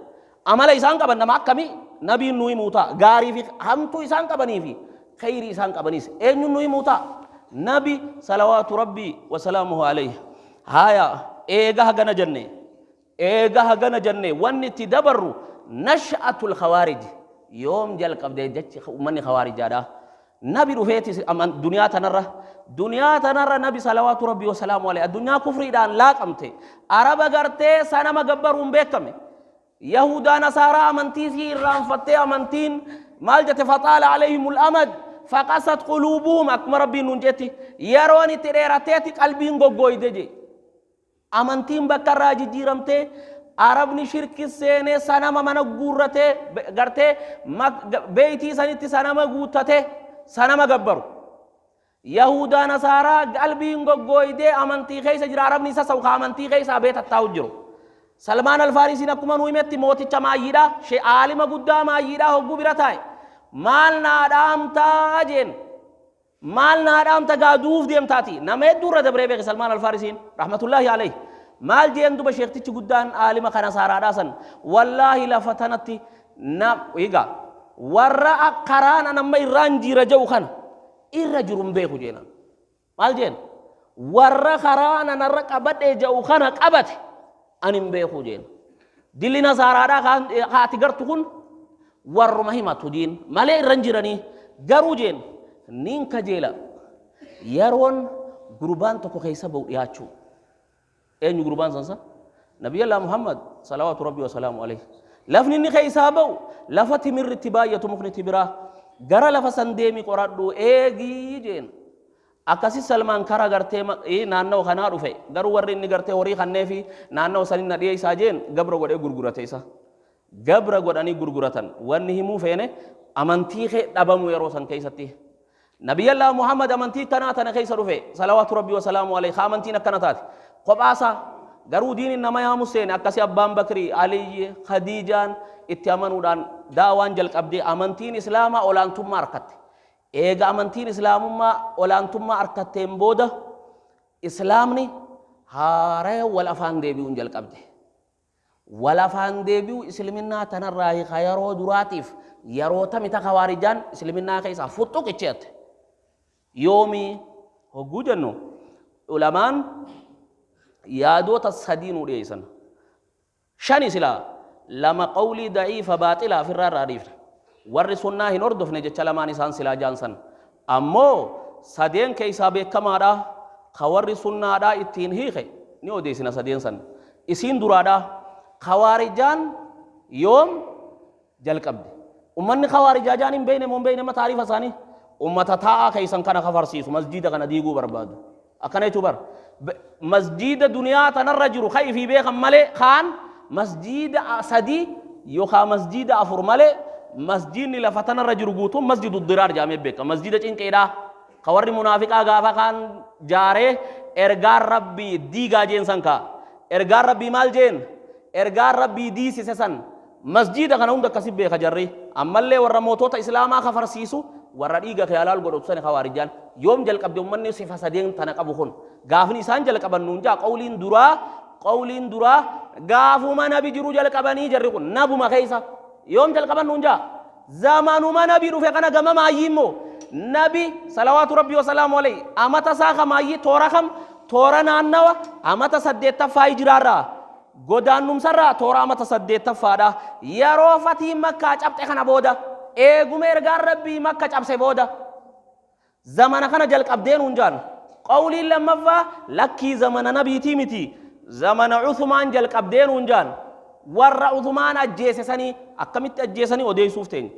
Amala isaan qaban nama akkamii nabiin nu himuu ta'a. Gaarii fi hamtuu isaan qabanii fi kheyrii isaan qabaniis eenyuun nu himuu ta'a? Nabi salawaatu rabbii wasalaamuhu alayhi. Haaya, eega hagana jenne, eega hagana jenne, wanni itti dabarru nash'atul khawaarij, yoom jalqabde jechi ummanni khawaarijaadha. Nabi dhufeeti duniyaa tanarra, duniyaa tanarra nabi salawaatu rabbii wasalaamu alayhi addunyaa kufriidhaan laaqamte, Araba gartee sanama gabbaruun beekame, Yahudaa Nasaaraa amantii isii irraanfattee, amantiin maal jette, faxaala alayhimul amad faqasat quluubuhum, akkuma rabbiin nuun jetti yeroon itti dheeratteeti qalbiin goggooyde je. Amantiin bakka irraa jijjiiramtee, Arabni shirki seenee sanama mana guurratee, gartee beeytii sanitti sanama guuttatee sanama gabbaru. Yahudaa Nasaaraa qalbiin goggooydee amantii keessa jira, Arabni isa sa'u ka amantii keessaa bee tattaa'u jiru. Salmaan Alfaarisiin akkuma nu himetti mooticha maayyiidha, shee aalima guddaa maayyiidha hogguu bira taa'e. Maal naa dhaamtaa jeen. Maal naa dhaamta gaa du'uuf deemtaati. Nama hedduu irra dabree beeke Salmaan Alfaarisiin rahmatullaahi alayhi. Maal jeen duba sheektichi guddaan aalima kana saaraadhaa san? Wallaahi lafa tanatti na egaa warra karaan an amma irraan jira jedhu kana irra jiru hin beeku jeenaan. Maal jeen? Warra karaa an irra qabadhe jedhu kana qabate an hin beeku jeen. Dilli nasaaraadhaa ka ati gartu kun warruma himatu diin malee irra hin jiranii, garuu jeen nin kajeela yeroon gurbaan tokko keessa ba'u dhiyaachuu. Eenyu gurbaan sansa? Nabiyyallaa Muhammad salawaatu rabbi wasalaamu alayhi. Lafni inni keessaa ba'u lafa timirri itti baay'atu, mukni timiraa, gara lafa san deemi qoradhu eegii jeen. Akkasi Salmaan kara gartee naannawa kanaa dhufe, garuu warri inni gartee horii kanneefi naannawa sanin na dhiyeessaa jeen gabra godhee gurgurate isa. Gabra godhanii gurguratan. Wanni himuu feene amantii kee dhabamu yeroo san keessatti. Nabiyyallaa Muhammad amantii kanaa tana keessa dhufe salawaatu rabbii wasalaamu alayhi, ka amantiin akkana taate. Kophaasaa garuu diiniin nama yaamu seene. Akkasi abbaan Bakrii, Aliyyi, Khadiijaan itti amanuudhaan daawaan jalqabdee amantiin Islaamaa olaantummaa harkatte. Eega amantiin Islaamummaa olaantummaa arkatteen booda Islaamni haaraya wal afaan deebi'uun jalqabde. Wal afaan deebi'uu Isliminnaa tanarraahi ka yaroo duraatiif yaroo tami ta khawaarijaan Isliminnaa keessaa fuxxuqichi hatte? Yoomii hogguu jennu ulamaan yaadoota sadii nuu dhiyeessan. Shani silaa, lama qawlii da'iifa baaxila afirraa irraa dhiifna. Warri sunnaa hin hordofne jecha lamaan isaan silaa jaan san. Ammoo sadeen keeysaa beekkamaadha, ka warri sunnaadhaa ittiin hiike ni odeessina sadeen san. Isiin duraadhaa, khawaarijaan yoom jalqabde? Ummanni khawaarijaa jaan hin beeyne moo hin beeyne amma taarifa isaanii? Ummata taa'aa keeysan kana kafarsiisu, masjiida kana diiguu barbaadu. Akkana jechuu bar. Masjiida duniyaa tanarra jiru ka ifii beekan malee kaan masjiida sadii yookaan masjiida afur malee masjiidni lafa tanarra jiru guutuun masjidu diraar jedhamee beekama. Masjiida cinqiidhaa ka warri munaafiqaa gaafa kaan jaaree ergaan rabbii diigaa jeen san kaa. Ergaan rabbii maal jeen? Ergaan rabbii diisise san. Masjiida kana hunda akkasi beeka jarri. Ammallee warra mootota Islaamaa kafarsiisu, warra dhiiga kee halaal godhatu sani khawaarijaan. Yoom jalqabde ummanni sifa sadeen tana qabu kun? Gaafni isaan jalqaban nuun ja'a qawliin duraa, qawliin duraa gaafuma nabi jiru jalqabanii jarri kun nabuma keessa. Yoom jalqaban nuun ja'a? Zamanuma nabi dhufe kana gama maayyii immoo nabi salawaatu rabbi wasalaamu alayhi amata isaa ka maayyii toora kam toora naannawa amata 8ffaa hijiraarraa Godaannumsarraa toora amata 8ffaadha. Yeroo fatiin Makkaa cabxe kana booda, eeguma ergaan Rabbii Makka cabse booda, zamana kana jalqabdee nuun ja'an. Qawliin lammaffaa, lakkii zamana Nabiitii miti, zamana Uthmaan jalqabdee nuun ja'an. Warra Uthmaan ajjeese sanii, akkamitti ajjeesanii odeessuuf teenya.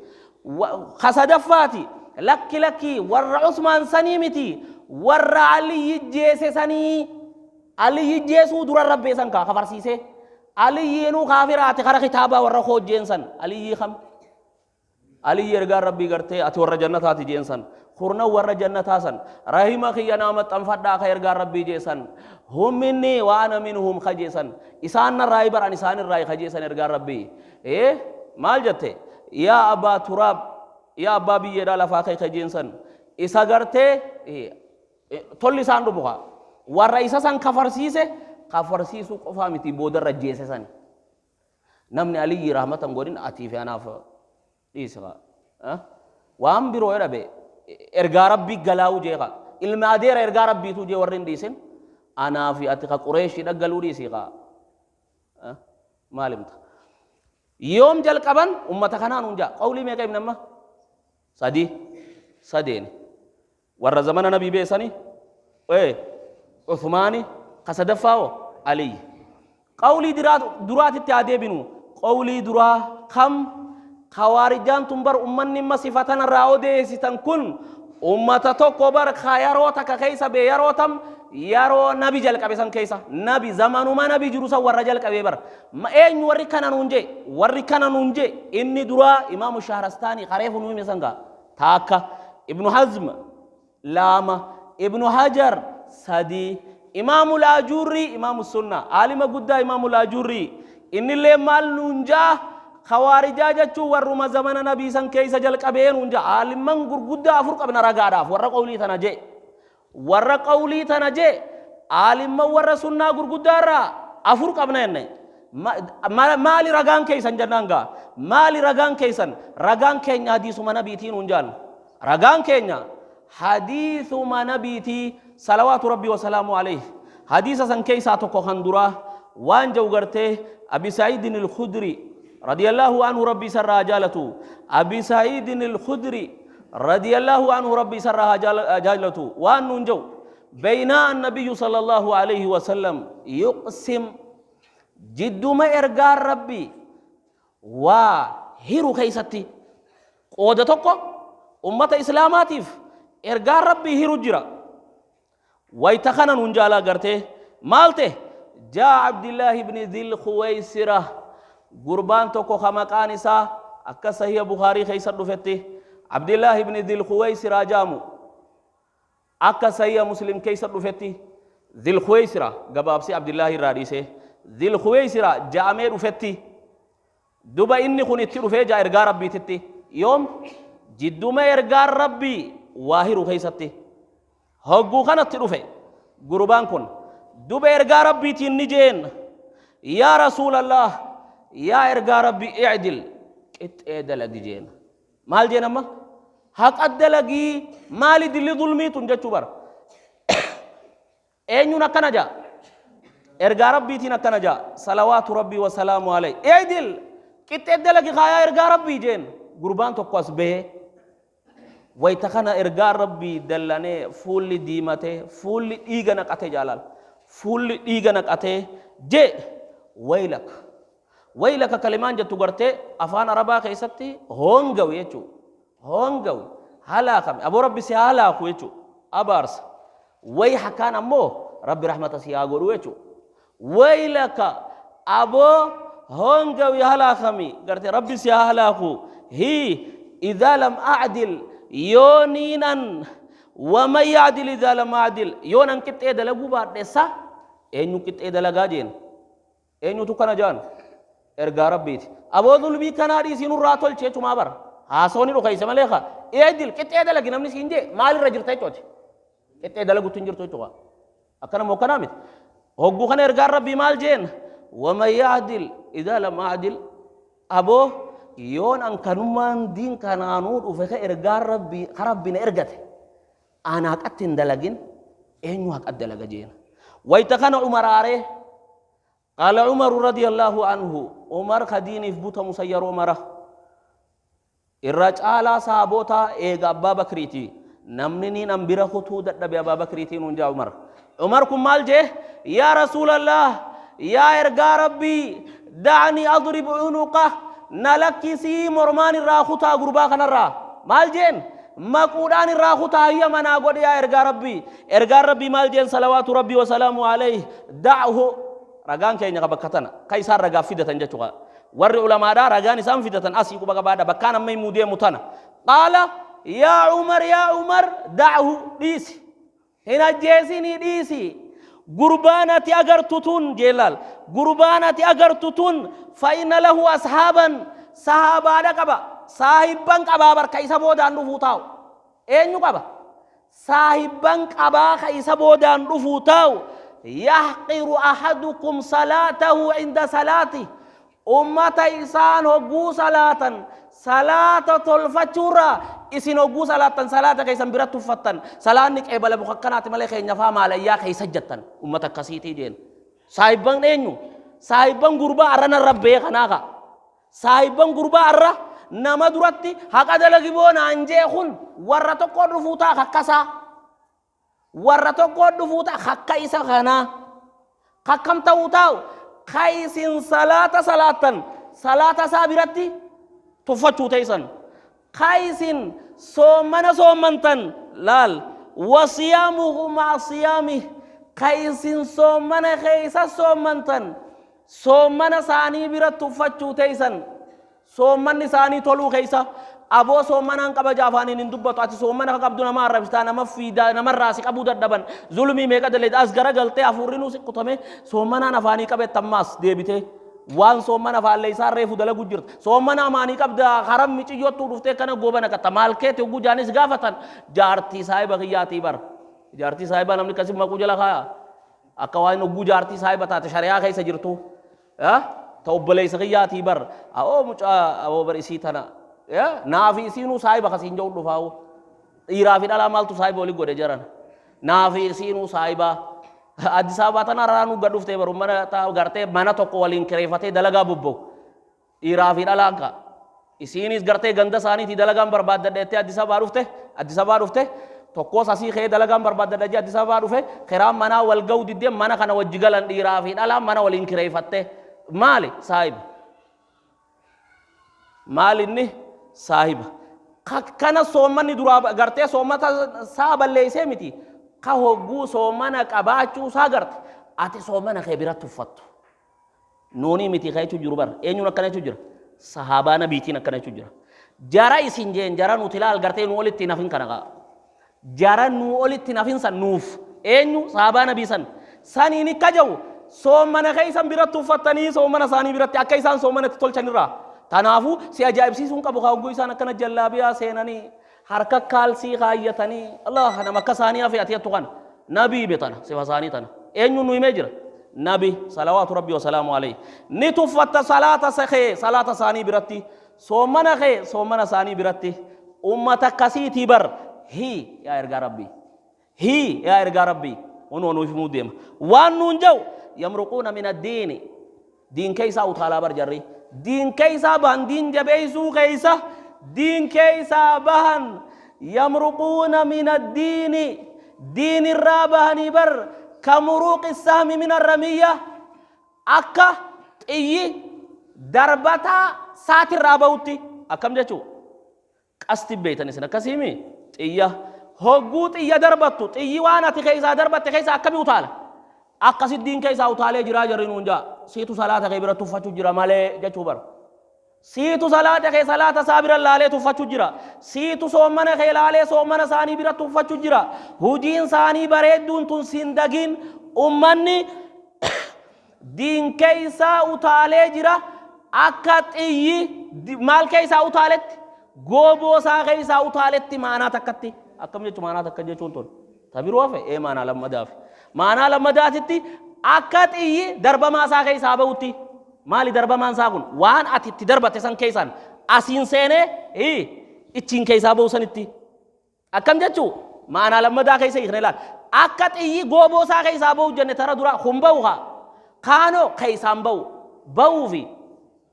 Ka sadaffaati, lakki lakkii warra Uthmaan sanii miti, warra Aliyyi ijjeese sanii. Aliyyi jeesuu dura rabbee san kaa kafarsiisee. Aliyyiinuu kaafiraati kara kitaabaa warra koo jeen san. Aliyyii kam? Aliyyi ergaan rabbii gartee ati warra jannataati jeen san. Kurnan warra jannataa san. Rahima kiyya naa maxxanfadhaa ka ergaan rabbii jee san. Hum minni wa ana minhum ka jee san. Isaan narraayi bar an isaan irraayi ka jee san ergaan rabbii. Ee maal jette? Yaa abbaa turaab yaa abbaa biyyeedhaa lafaa kee ka jeen san. Isa gartee Tolli isaan dhufu kaa. Warra isa san kafarsiise, kafarsiisuu qofaa miti boodarra ajjeese sani. Namni Aliyyi rahmata hin godhin atii fi anaaf dhiisi kaa. Waan biroo yoo dhabe ergaa Rabbii galaa'uu jee kaa. Ilma adeera ergaa Rabbiituu jee warri hin dhiisin anaa fi ati ka Qureeshii dhaggaluu dhiisi kaa. Maal himta? Yoom jalqaban ummata kanaa nuun jaa. Qawlii meeqa himne amma? Sadi. Sadeeni. Warra zamana nabii beesani ee Uthmaani ka sadaffaa hoo Aliyyi. Qawlii duraatitti haa deebinu. Qawlii duraa kam khawaarijaan tun bar ummanni imma sifa tanarraa odeessitan kun ummata tokko bar ka yaroo takka keessa bee yaroo tam yaroo nabi jalqabe san keessa nabi zamanuma nabi jiru san warra jalqabee bar ma eenyu warri kana nuun jee warri kana nuun jee inni duraa imaamu shahrastaanii kareefu nu hime san gaa Taakka. Ibnu Hazm laama. Ibnu Hajar sadii. Imaamul Ajuurrii Imaamu Sunnaa. Aalima guddaa Imaamul Ajuurrii. Innillee maal nuun ja'a? Khawaarijaa jechuun warruma zamana Nabii san keessa jalqabee nuun ja'a. Aalimman gurguddaa afur qabna ragaadhaaf warra qawlii tana jee. Warra qawlii tana jee aalimman warra sunnaa gurguddaa irraa afur qabna jenne. Maali ragaan keessan jennaan gaa. Maali ragaan keessan? Ragaan keenya hadiisuma nabiitii nuun jaan. Ragaan keenya hadiisuma nabiitii salawaatu rabbii wasalaamu alayhi. Hadiisa san keessaa tokko kan duraa waan jau gartee Abi Sa'iidin al-Khudri radiyallahu anhu rabbii isarraa jaalatu. Abi Sa'iidin al-Khudri radiyallahu anhu rabbi isarraa haa jaalatu waan nuun jedhu beynaa annabiyyu sallallahu alayhi wasallam yuqsim jidduma ergaan rabbi waa hiru keeysatti qooda tokko ummata islaamaatiif ergaan rabbii hiru jira. Wayta kana nuun jaalaa gartee maal ta'e? Jaa Abdillaahi ibni Dhil Khuwaysira, gurbaan tokko ka maqaan isaa akka sahiha Bukhaarii keessa dhufetti Abdillaahi ibni Dhil Khuwaysira jaamu, akka sahiha Muslim keessa dhufetti Dhil Khuwaysira gabaabsee Abdillaahi irraa dhiisee Dhil Khuwaysira ja'amee dhufetti. Duba inni kun itti dhufee jaa ergaa Rabbiititti. Yoom? Jidduma ergaan Rabbii waa hiru keessatti. Hogguu kanatti dhufe gurbaan kun. Duba ergaa Rabbiitiin ni jeen. Yaa Rasuulallaah, yaa ergaa Rabbii i'dil, qixxee dalagi jeen. Maal jeen amma? Haqa dalagii maali dilli zulmii tun jechuu bara. Eenyuun akkana ja'a? Ergaa Rabbiitiin akkana ja'a. Salawaatu Rabbii wa salaamu alayhi. Eedil qixxee dalagi kaayaa ergaa Rabbii jeen. Gurbaan tokko as bahee wayta kana ergaan Rabbii dallanee fuulli diimatee fuulli dhiiga naqatee jaalal fuulli dhiiga naqatee jee waylak waylaka kalimaan jettu gartee afaan arabaa keessatti hoongawi jechuudha. Hoongawi halaakame aboo Rabbi si haa halaaku jechuudha abaarsa. Wayha kaan ammoo Rabbi rahmata si haa godhu jechuudha. Waylaka aboo hoongawi halaakami garte Rabbi si haa halaaku hii idhaa lam a'dil yoo niinan waman ya'dil idhaa lam a'dil yoo nan qixxee dalaguu baadhe sa eenyu qixxee dalagaa jeen eenyutu kana jaan. Ergaa Rabbiiti. Aboo zulmii kanaa dhiisii nurraa tolchi jechumaa bara. Haasooni dhukayse malee ka i'dil qixxee dalagi namni siin jee maalirra jirta jechuuti. Qixxee dalagutti hin jirtu jechuudha. Akkana moo akkanaa miti. Hogguu kana ergaan Rabbii maal jeen? Waman ya'dil idaa lam a'dil. Aboo yoon an kanummaan diin kanaanuu dhufe ka ergaan Rabbii ka Rabbi na ergate an haqatti hin dalagin eenyu haqatti dalaga jeen. Wayta kana Umar aaree Qaala Umaru radiyallaahu anhu, Umar ka diiniif butamu san yeroo mara irra caalaa sahaabootaa eega Abbaa Bakriiti. Namni niin an bira kutuu dadhabe Abaa Bakriitii nuun jaa Umar. Umar kun maal jee? Yaa Rasuulallaah, yaa ergaa Rabbii, da'anii adrib unuqah, na lakkisii mormaan irraa kutaa gurbaa kanarraa. Maal jeen? Maquudhaan irraa kutaa hayyama naa godhi yaa ergaa Rabbii. Ergaan Rabbii maal jeen salawaatu Rabbii wasalaamu alayhi da'hu ragaan keenya ka bakka tana ka isaan ragaaf fidatan jechu ka warri ulamaadhaa ragaan isaan fidatan asii quba qabaadha bakkaan amma himuu deemu tana qaala yaa Umar yaa Umar da'hu dhiisi hin ajjeesinii dhiisi gurbaan ati agartu tun jeelaal gurbaan ati agartu tun fa'inna lahu ashaaban sahaabaadha qaba saahibban qabaa barka isa boodaan dhufuu taa'u eenyu qaba Saahibban qabaa ka isa boodaan dhufuu taa'u yahqiru ahadukum salaatahu inda salaatih ummata isaan hogguu salaatan salaata tolfachuurraa isin hogguu salaattan salaata keessan bira tuffattan salaanni qeebalamu kakkanaati malee keenya faa maalayyaa keessa jettan ummata akkasiitii jeen saahibban eenyu saahibban gurbaa arrana rabbee kanaa ka Saahibban gurbaa arra nama duratti haqa dalagi boo naan jee kun warra tokkoo dhufuu ta'a kakkasaa. Warra tokkoo dhufuu ta'a kakka isa kanaa. Kakkam ta'uu taa'u ka isin salaata salaattan salaata isaa biratti tuffachuu teessan. Ka isin soommana soommantan laal wasiyaamuhu ma'a siyaamih ka isin soommana keessa soommantan Soommana isaanii bira tuffachuu teeysan, soommanni isaanii toluu keeysa, aboo soommanaan qaba jaa afaaniin hin dubbatu, ati soommana ka qabdu nama arrabsitaa, nama fiidaa, namarraa si qabuu dadhaban, zulmii meeqa dalayda, as gara galtee hafuurrinuu si kutame, soommanaan afaanii qabetta ammaas deebitee waan soommana faalleeysaa reefu dalagu jirta. Soommana amaanii qabda haram miciyyottuu dhuftee kana gooba naqatta. Maal keeti hogguu jaanis gaafatan jaartii saahiba kiyyaatii bar. Jaartii saahibaa namni akkasi maquu jala kaaya. Akka waan hogguu jaartii saahiba taate shari'aa keessa jirtu. Ta obboleessa kiyyaatii bar. Awoo mucaa awoo bar isii tana. Naafi isiinuu saahiba kasiin jedhu dhufaa'u. Dhiiraa fi dhalaa maaltu saahiba wali godhe jaran. Naafi isiinuu saahiba. Addis Ababaa tana irraa nu gad dhuftee baru mana gartee mana tokko waliin kireeffatee dalagaa bobba'u. Dhiiraa fi dhalaan ka. Isiinis gartee ganda isaaniitii dalagaan barbaaddadha jettee Addis Ababaa dhufte, Addis Ababaa dhufte, tokkoos asii ka'ee dalagaan barbaaddadha jee Addis Ababaa dhufe, kiraan manaa wal ga'uu diddee mana kana wajji galan dhiiraa fi dhalaan mana waliin kireeffatte. Maali? Saahiba. Maali inni? Saahiba. Kana soommanni duraa gartee soommata isaa balleessee miti. Ka hogguu soomana qabaachuu isaa garte ati soomana kee bira tuffattu. Nuunii miti ka jechuu jiru bar. Eenyuun akkana jechuu jira? Sahaabaa nabiitiin akkana jechuu jira. Jara isin jeen jara nuti laal gartee nu olitti hin hafin kana kaa. Jara nu olitti hin hafin san nuuf. Eenyu? Sahaabaa nabii san. Saniin akka jedhu soommana keessan biratti uffattanii soommana isaanii biratti akka isaan soommana itti tolchanirraa. Kanaafuu si ajaa'ibsiisuun qabu kaa hogguu isaan akkana jallaabiyaa seenanii harka kaalsii kaayyatanii Allah nama akka isaanii hafe ati jettu kana nabii be tana sifa isaanii tana eenyuun nu himee jira nabi salawaatu rabbi wasalaamu alayhi ni tuffatta salaata kee salaata isaanii biratti soommana kee soommana isaanii biratti ummata akkasiitii bar hii yaa ergaa rabbii hii yaa ergaa rabbii kunoo nuuf himuu deema waan nuun jedhu yamruquuna min addiini Diin keeysaa utaalaa bar jarri. Diin keeysaa bahan diin jabeeysuu keeysa diin keeysaa bahan yamruquuna min addiini diin irraa bahanii bar ka muruuqi sahmi min arramiyya akka xiyyi darbataa saatirraa bahutti akkam jechuu Qasti beeytan isin akkasiimi? Xiyya. Hogguu xiyya darbattu, xiyyi waan ati keessaa darbatte keessaa akkami utaala? Akkasi diin keessaa utaalee jiraa jarri nuun jaa. Siitu salaata kee bira tuffachu jira malee jechuu bara. Siitu salaata kee salaata isaa bira laalee tuffachu jira. Siitu soommana kee laalee soommana isaanii bira tuffachu jira. Hujiin isaanii bareedduun tun sin dagin ummanni diin keessaa utaalee jira. Akka xiyyi maal keessaa utaaletti? Gooboo isaa keessaa utaaletti maanaa takkatti. Akkam jechuun maanaa takka jechuun tun? Ta biroo hafe ee maanaa lammadaafi. Maanaa lammadaatitti akka xiyyi darbamaa isaa keessaa bahutti. Maali darbamaan isaa kun? Waan ati itti darbatte san keessaan asiin seenee ichiin keessaa bahu sanitti. Akkam jechuu? Ma'anaa lammadaa keessa hiikne laal. Akka xiyyi gooboo isaa keessaa bahu jenne tara duraa kun bahu haa. Kaanoo keessaan bahu. Bahuu fi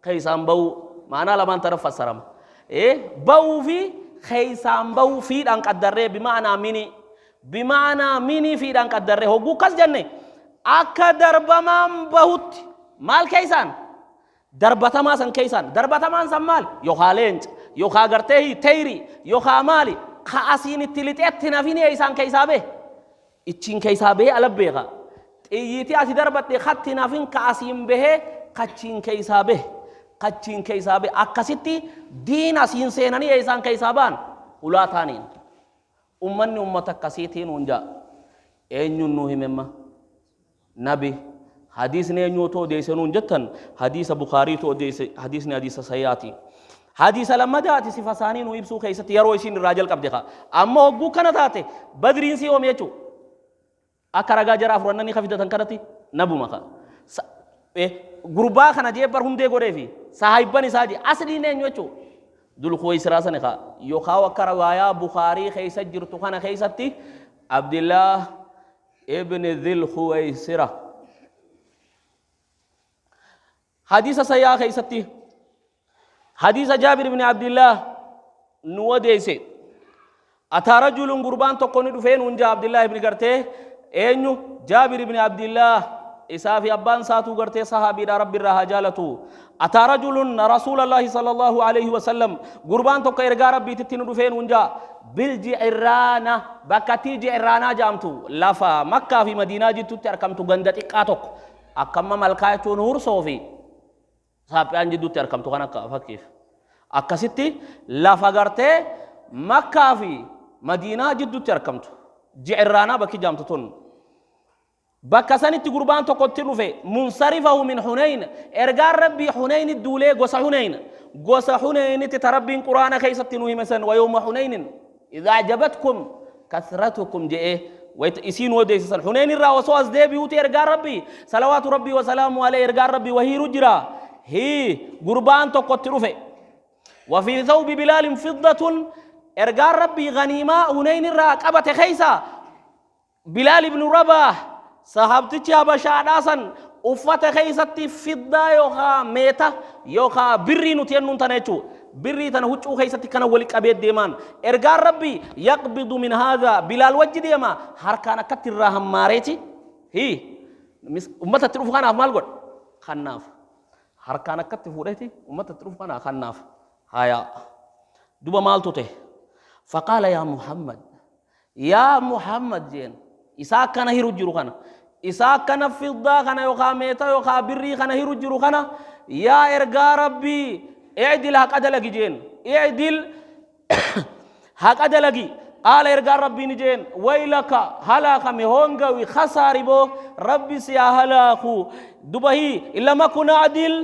keessaan bahuu. Ma'anaa lamaan tana fassarama. Bahuu fi keessaan bahuu fiidhaan qaddarree bima'anaa mini. Bima'anaa mini fiidhaan qaddarree hogguu kas jenne akka darbamaan bahutti maal keessaan? Darbatamaa san keeysaan, darbatamaan san maali? Yookaa leenca, yookaa gartee teyrii, yookaa maali? Ka asiin itti lixeetti hin hafin eeysaan keeysaa bahe? Ichiin keeysaa bahee ala beeka. Xiyyiitii ati darbatte katti hin hafin ka asiin bahee kachiin keeysaa bahe. Kachiin keeysaa bahe. Akkasitti diin asiin seenanii eeysaan keeysaa bahan? Hulaa taaniin. Ummanni ummata akkasiitii nuun ja'a. Eenyuun nuu himemma? Nabi. Hadiisni eenyuutu odeesse nuun jettan, hadiisa Bukhaariitu odeesse, hadiisni hadiisa sahihaati. Hadiisa lammadaati sifa isaanii nuu ibsuu keessatti yeroo isiin irraa jalqabde kaa. Amma hogguu kana taate Badriin si yoomi jechuu. Akka ragaa jara afurannanii ka fidatan kanatti nabuma ka. Gurbaa kana jee bar hundee godheefi saahibban isaa jee asliin eenyu jechuu. Dulkhuweysiraa sani kaa. Yookaan akka riwaayaa Bukhaarii keessa jirtu kana keessatti Abdillaah ibn Dhil Khuwaysira. Hadiisa sahihaa keessatti hadiisa Jaabir ibn Abdillah nu odeesse. Ataa rajulun gurbaan tokko ni dhufee nuun jaa Abdillah ibn gartee eenyu Jaabir ibn Abdillah isaa fi abbaan isaatuu gartee sahaabiidha Rabbi irraa haa jaalatu. Ataa rajulun Rasuulallahi sallallahu alaihi wasallam gurbaan tokko ergaa Rabbiititti nu dhufee nuun jaa Bil Ji'irraana, bakkattii Ji'irraanaa ja'amtu, lafa Makkaa fi Madiinaa jidduutti arkamtu ganda xiqqaa tokko. Akka amma Malkaa jechuun Hursoo fi Saaphiyaan jidduutti arkamtu kan akka fakkiif. Akkasitti lafa gartee Makkaa fi Madiinaa jidduutti arkamtu. Ji'irraanaa bakki ja'amtu tun. Bakka sanitti gurbaan tokko itti dhufe, munsarifahu min Hunayn, ergaan Rabbii Hunaynitti duulee gosa Hunayn, gosa Hunaynitti ta Rabbiin Qur'aana keessatti nu hime san, wa yawma Hunaynin idha a'jabatkum kathratukum je'ee wayta isii nu odeesse san Hunayn irraa osoo as deebi'uuti ergaan Rabbii salawaatu Rabbii wa salaamu alayhi ergaan Rabbii wahiiru jira hii gurbaan tokko itti dhufe wa fi thawbi Bilaalin fiddatun ergaan Rabbii ganiimaa Hunayn irraa qabate keessa Bilaal ibnu Rabaah sahaabtichi Habashaadhaa san uffata keessatti fiddaa yookaa meeta yookaa birrii nuti jennuun tana jechuu birrii tana huccuu keessatti kana wali qabee deemaan ergaan Rabbii yaqbidu min haadhaa Bilaal wajji deema harkaan akkatti irraa hammaareeti hii ummata itti dhufu kanaaf maal godha kannaaf harkaan akkatti fuudheeti ummata itti dhufu kanaa kannaaf hayaa duba maaltu ta'e faqaala yaa Muhammad Yaa Muhammad jeen isa akkana hiru jiru kana isa akkana fiddaa kana yookaa meeta yookaa birrii kana hiru jiru kana yaa ergaa Rabbii i'dil haqa dalagi jeen i'dil haqa dalagi qaala ergaan Rabbii ni jeen waylaka halaakame hoongawi khasaari boo Rabbi si haa halaaku dubahii lama kun adil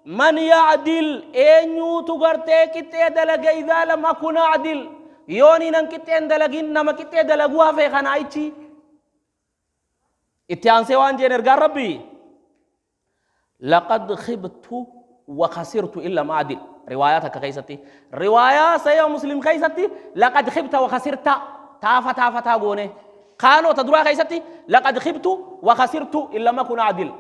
man ya'dil eenyuutu gartee qixxee dalaga idhaa lam akun a'dil Yoonii nan qixxee hin dalagin nama qixxee dalaguu hafee kanaa ichi. Itti aansee waan jeen ergaan Rabbii laqad khibtu wa khasirtu in lam a'dil riwaayaa takka keessatti riwaayaa sahiha Muslim keessatti laqad khibta wa khasirta taafataa fataa goone kaanoo ta duraa keessatti laqad khibtu wa khasirtu in lam akun a'dil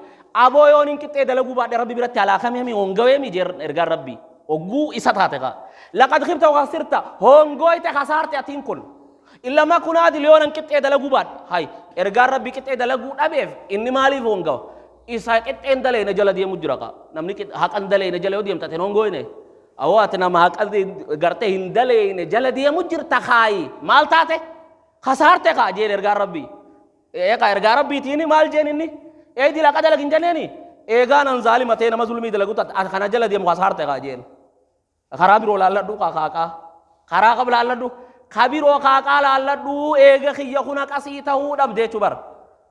aboo yoon hin qixxee dalaguu baadhe Rabbi biratti halaakamee mi hongawee mi jeen ergaan Rabbii Hogguu isa taate kaa. Laqad khibta wa khasirta. Hongooyte khasaarte atiin kun. In lam akun aadil yoo nan qixxee dalaguu baadhe. Hay ergaan Rabbii qixxee dalaguu dhabeef inni maaliif hongawa? Isa qixxeen daleeyne jala deemu jira kaa. Namni haqa hin daleeyne jala yoo deemte ati hin hongooyne. Awoo ati nama haqa gartee hin daleeyne jala deemu jirta kaayi. Maal taate? Khasaarte kaa jeen ergaan Rabbii. Eegaa ergaa Rabbiitiini maal jeen inni? Eedil haqa dalagi hin jenneeni? Eegaa nan zaalima ta'ee nama zulmii dalagu taate ati kana jala deemu kasaarte kaa jeen. Karaa biroo laalladhu kaa kaaqaa. Karaa kam laalladhu? Ka biroo kaaqaa laalladhu eega kiyya kun haqa sii ta'uu dhabde jechuu bara.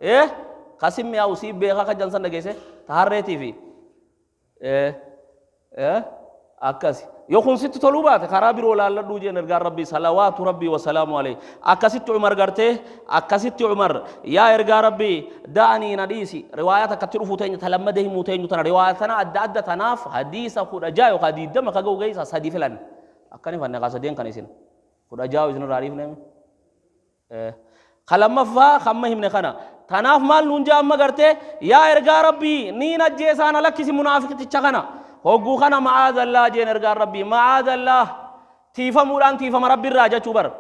Ee kasin mi'aawu sii beekaa kan jansan dhageesse ta harreetii fi Akkasi. Yoo kun sitti toluu baate karaa biroo laalladhuu jeen ergaan Rabbii salawaatu Rabbii wasalaamu alayhi. Akkasitti Umar gartee akkasitti Umar yaa ergaa Rabbii da'anii na dhiisi. Riwaayaa takkatti dhufuu teenya ta lammada himuu teenyu tana riwaayaa tana adda adda tanaaf hadiisa 16 yookaan 20 ka ga'u keessa sadi filan. Akkani fanne kaa sadeen kan isin 16 isin irraa dhiifne. Ka lammaffaa kan amma himne kana. Tanaaf maal nuun jaa amma gartee yaa ergaa Rabbii niin ajjeesaa na lakkisi munaafiqticha kana. Hogguu kana ma'aadallah jeen ergaan Rabbii ma'aadallah tiifamuudhaan tiifama Rabbi irraa jechuu bar.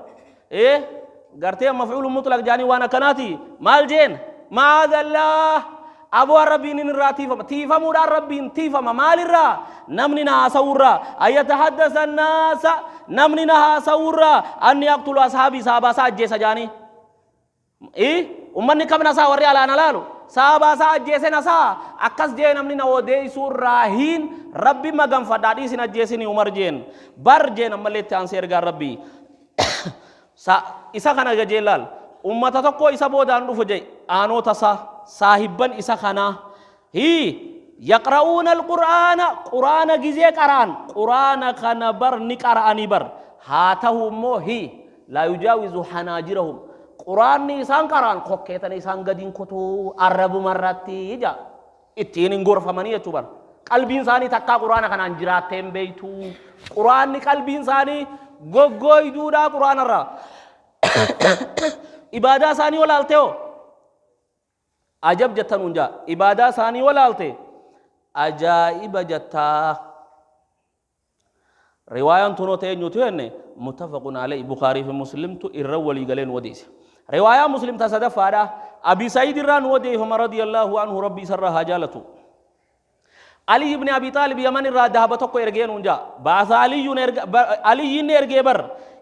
Gartee maf'uulun mutlaq jaanii waan akkanaati maal jeen ma'aadallah aboo Rabbiin inni irraa tiifama tiifamuudhaan Rabbiin tiifama maalirraa namni na haasawurraa ayyatahaddasa naasa namni na haasawurraa anni aqtulu ashaabii sahabaa isaa ajjeesa jaanii ummanni kam nasaa warri alaan alaalu sahabaa isaa ajjeese nasaa akkas jee namni na odeessuu irraa hin Rabbi maganfadhaa dhiisin ajjeesini Umar jeen bar jeen ammallee itti aansee ergaan Rabbii isa kana gajeen laal ummata tokko isa boodaan dhufu jee aanoota isaa saahibban isa kanaa hii yaqra'uuna alqur'aana qur'aana gizee qara'an qur'aana kana bar ni qara'anii bar haa ta'u immoo hii laa yujaawizu hanaajirahum qur'aanni isaan qara'an kokkeetana isaan gadiin kutuu arrabuma irratti jaa ittiin hin gorfamanii jechuu bar qalbiin isaanii takkaa qur'aana kanaan jiraattee hin beeytu qur'aanni qalbiin isaanii goggooyduudhaa qur'aanarraa ibaadaa isaanii walaaltee hoo ajab jettan hun jaa ibaadaa isaanii walaalte ajaa'iba jettaa riwaayaan tunoo ta'e eenyutu jenne muttafaqun alayhi Bukaarii fi Muslimtu irra walii galee nu odeesse. Riwaayaa Muslim ta sadaffaadha. Abi Sa'iid irraa nu odeeffama radiyallahu anhu Rabbi isarraa haa jaalatu. Ali ibn Abi Xaalib Yaman irraa dahaba tokko ergee nuun jaa. Baasa Aliyyuun erga Aliyyiin ni ergee bar.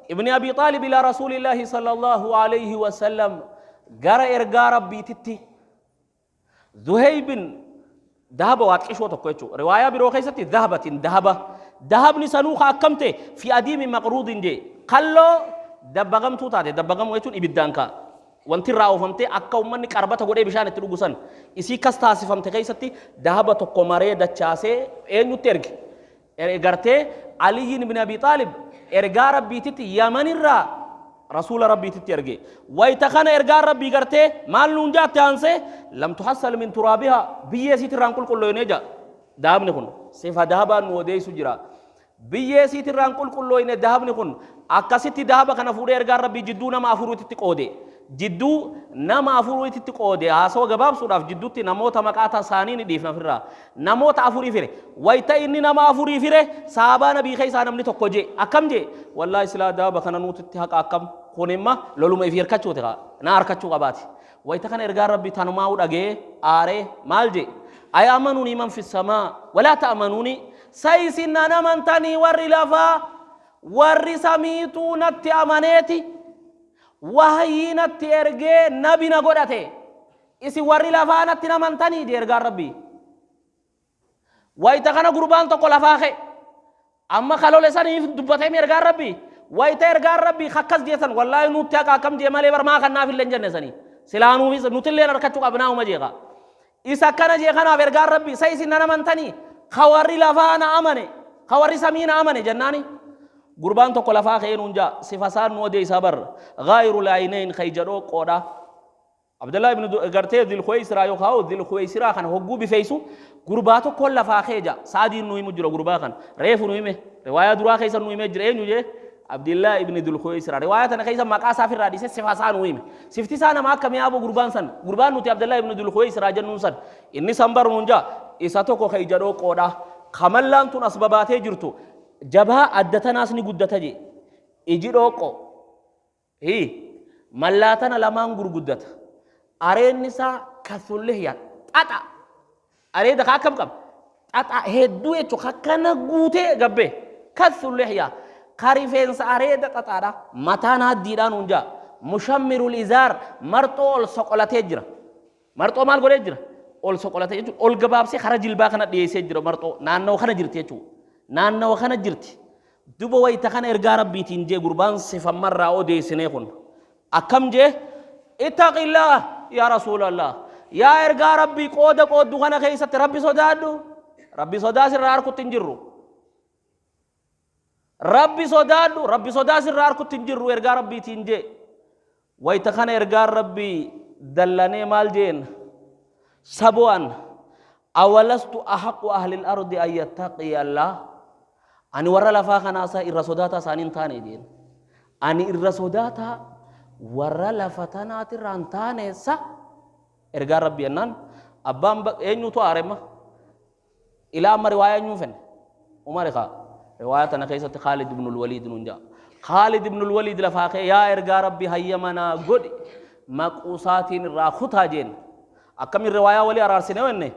Ibn Abi Xaalib ilaa Rasuulillaahi sallallahu alayhi wa sallam gara ergaa Rabbiititti Zuheybin dahaba waa qishoo tokko jechuudha. Riwaayaa biroo keessatti dahabatin dahaba. Dahabni sanuu ka akkam ta'e fi adiimi maqruudin jee kalloo dabbagamtuu taate dabbagamuu jechuun ibiddaan ka wanti irraa oofamtee akka ummanni qarbata godhee bishaan itti dhugu san isii kas taasifamte keessatti dahaba tokko maree dachaasee eenyutti erge Gartee Aliyyiin ibn Abi Xaalib ergaa Rabbiititti Yamanirraa Rasuula Rabbiititti erge. Wayta kana ergaan Rabbii gartee maal nuun jaatte aansee lam tuhassal min turaabihaa biyyee isiitirraan qulqullooyne ja. Dahabni kun sifa dahabaan nu odeessu jira. Biyyee isiitirraan qulqullooyne dahabni kun akkasitti dahaba kana fuudhee ergaan Rabbii jidduu nama afuriititti qoode. Jidduu nama afuriititti qoode haasawa gabaabsuudhaaf jidduutti namoota maqaa isaanii ni dhiifna ofirraa. Namoota afurii fire. Wayta inni nama afurii fire sahaabaa nabii keessaa namni tokko jee. Akkam jee? Wallaahi silaa daaba kana nuutitti haqa akkam. Kun imma loluma ifii hirkachuuti kaa. Na harkachuu qabaati. Wayta kana ergaan Rabbi tanumaa'uu dhagee aaree maal jee? Ayaamanunii man fi samaa walaa ta'amanuunii sa isin nan amantanii warri lafaa warri samiituu natti amaneeti wahyii natti ergee nabi na godhate isin warri lafaa natti hin amantanii jee ergaan Rabbii. Wayta kana gurbaan tokko lafaa ka'e. Amma kalole saniif dubbateemi ergaan Rabbii. Wayta ergaan Rabbii akkas jeesan wallaahi nutti haqa akkam jee malee bar maa kannaaf illee hin jenne sanii. Silaa nuufis nutillee harkachuu qabnaa uma jeeqa. Isa akkana jee kanaaf ergaan Rabbii sa isin nan amantanii ka warri lafaa na amane ka warri samii na amane jennaani. Gurbaan tokko lafaa ka'ee nuun jaa sifa isaan nu odeessaa bar gaayiru laayineen kay jedhoo qoodha. Abdallah ibn gartee Dhil Khuwaysira yookaan Dhil Khuwaysira kana hogguu bifeessu gurbaa tokkoon lafaa ka'e jaa Sa'adiin nu himu jira gurbaa kana reefu nu hime riwaayaa duraa keessa nu himee jira eenyu jee Abdillah ibn Dhil Khuwaysira riwaayaa tana keessa maqaa isaa ofirraa dhiisee sifa isaa nu hime sifti isaa nama akkamii aboo gurbaan san gurbaan nuti Abdallah ibn Dhil Khuwaysira jennuun san inni san baru nuun jaa isa tokko ka ija dhoqqoodha kamallaan tun as babaatee jirtu jabaa adda tanaas ni guddata jee iji dhoqqoo Hii. Mallaa tana lamaan gurguddata. Areenni isaa kathulihya xaxa. Areeda ka akkam qaba? Xaxa hedduu jechuun akkana guutee gabbee. Kathulihya ka rifeensa areeda xaxaadha. Mataan haddiidhaan nuun jaa. Mushammirul izaar marxoo ol soqolatee jira. Marxoo maal godhee jira? Ol soqolatee jechuun ol gabaabsee kara jilbaa kana dhiyeessee jira marxoo. Naannawa kana jirti jechuudha. Naannawa kana jirti. Duba wayta kana ergaa Rabbiitiin jee gurbaan sifammarraa odeessinee kun. Akkam jee? Ittaqillaah yaa Rasuulallah. Yaa ergaa Rabbii qooda qooddu kana keessatti Rabbi sodaadhu. Rabbi sodaa sirraa harkutti hin jirru. Rabbi sodaadhu, Rabbi sodaa sirraa arkutti hin jirru ergaa Rabbiitiin jee. Wayta kana ergaan Rabbii dallanee maal jeen? Sabo'an awalastu ahaqqu ahlil ardi an yattaqiya Allah? Ani warra lafaa kanaa isa irra sodaataa isaanii hin taane jeen. Ani irra sodaataa warra lafa tanaatirraa hin taane sa ergaan Rabbii jennaan abbaan eenyutu aaremma? Ilaa amma riwaayaa eenyuun fenne? Umari kaa. Riwaayaa tana keessatti Khaalid ibnul Waliid nuun ja'a. Khaalid ibnul Waliid lafaa ka'ee yaa ergaa Rabbi hayyama naa godhi maquu isaatiin irraa kutaa jeen. Akkamiin riwaayaa walii araarsine jenne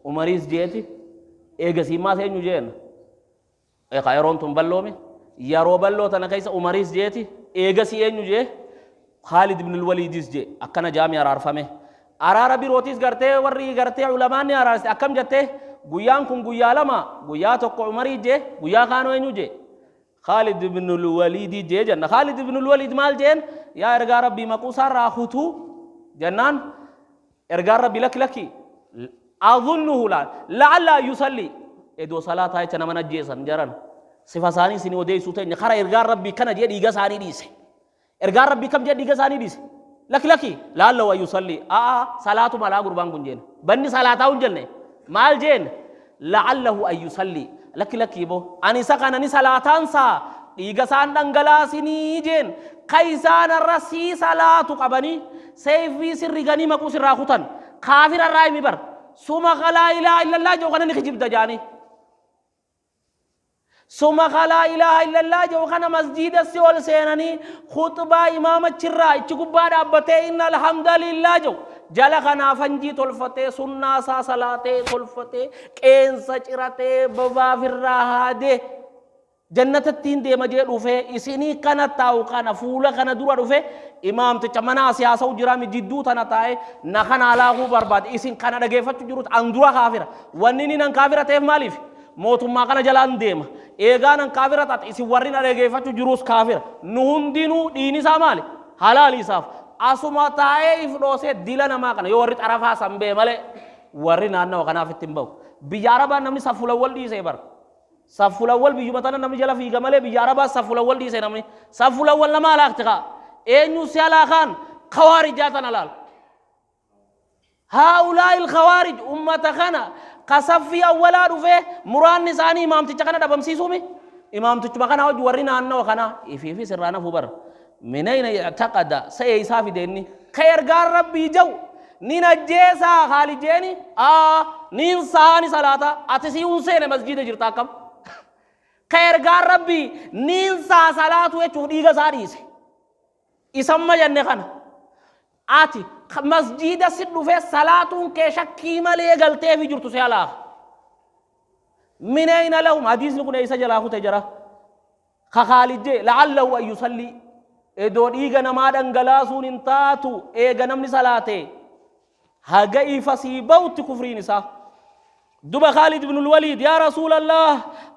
Umariis jeeti eegasii maas eenyu jeen. Eekaa yeroon tun balloomi. Yeroo balloo tana keessa Umariis jeeti eegasii eenyu jee Khaalid ibn Waliidis jee akkana jaami araarfame. Araara birootis gartee warri gartee ulamaan ni araarsite akkam jettee guyyaan kun guyyaa lama guyyaa tokko Umarii jee guyyaa kaanoo eenyu jee Khaalid ibn Waliidi jee jenna. Khaalid ibn Waliid maal jeen yaa ergaa Rabbii maquu isaarraa kutuu jennaan Ergaan Rabbi lakki lakki adhunnuhu laal la'alla an yusalli edoo salaataa jecha nama ajjeesan jaran sifa isaanii isin odeessuu teenya kara ergaan Rabbii kana jee dhiiga isaanii dhiise. Ergaan Rabbii kam jee dhiiga isaanii dhiise. Lakki lakki la'alla an yusalli a'a salaatu malaa gurbaan kun jeen banni salaataa hin jenne maal jeen la'allahu an yusalli lakki lakki boo ani isa kana ni salaataan saa dhiiga isaan dhangalaasinii jeen ka isaan irra sii salaatu qabanii seeyfii si riganii maquu sirraa kutan kaafira irraa himi bar suma ka laa ilaaha illallah jedhu kana ni kijibda jaanii suma ka laa ilaaha illallah jedhu kana masjiida si ol seenanii khuxbaa imaamachirraa ichi gubbaa dhaabbatee inna alhamdulillah jedhu jala kanaa fanjii tolfatee sunnaa isaa salaatee tolfatee qeensa ciratee babaafirraa haadee jannatattiin deema jee dhufee isinii kana taa'u kana fuula kana dura dhufe imaamticha mana asii haasa'u jiraami jidduu tana taa'e na kana alaakuu barbaade isin kana dhageeffachuu jirutti an dura kaafira wanni inni nan kaafira ta'eef maaliif mootummaa kana jalaan deema eegaa nan kaafira taate isin warri na dhageeffachuu jiruus kaafira nu hundinuu dhiini isaa maali halaali isaaf asuma taa'ee if dhoosee dila namaa kana yoo warri xarafaa san bee malee warri naannawa kanaaf itti hin bahu biyya arabaa namni safulawwal dhiisee bara Saffulawwal biyyuma tana namni jala fiiga malee biyya Arabaa saffulawwal dhiise namni. Saffulawwal nama halaakti kaa. Eenyu si halaakaan? Khawaarijaa tana laal. Haa'ulaa'i khawaarij ummata kana ka saffii awwalaa dhufee muraanni isaanii imaamticha kana dhabamsiisuumi. Imaamtichuma kana hojii warri naannawa kanaa ifiifis irraa nafu bara. Minayna i'taqada sa eeysaa fide inni? Ka ergaan Rabbii ja'u nin ajjeesaa Khaalid je'eni aa nin sahaa ni salaata ati sii hun seene masjiida jirta akkam? Ka ergaan Rabbii nin saha salaatuu jechuuf dhiiga isaa dhiise. Isamma jenne kana. Ati masjiida si dhufee salaatuun kee shakkii malee galteefi jirtu si halaaka. Min ayna lahum hadiisni kun eeysa jalaa kute jara? Ka Khaalid je'e, la'allahu an yusallii, edoo dhiiga namaa dhangalaasuun hin taatu eega namni salaatee, haga ifa sii bahutti kufriin isaa. Duba Khaalid ibnul Waliid, yaa Rasuulallaah,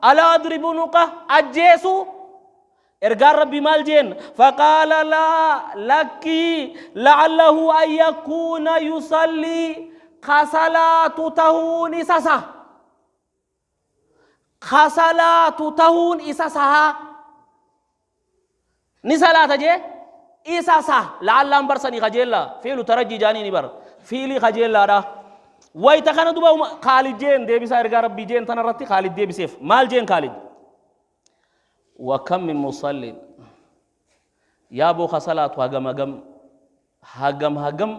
alaa adribu unuqah, ajjeesuu? Ergaan Rabbii maal jeen? Faqaala laa, lakkii, la'allahu an yakuuna yusallii, ka salaatu tahuun isa sa. Ka salaatu tahuun isa sahaa. Ni salaata jee isa sah la'allaan barsanii kajeellaa fiilu tarajjii jaanii ni bar fiilii kajeellaadha. Wayta kana duba Khaalid jeen deebisaa ergaa Rabbii jeen tana irratti Khaalid deebiseef maal jeen Khaalid? Wa kam min musallin yaa boo ka salaatu hagam hagam hagam hagam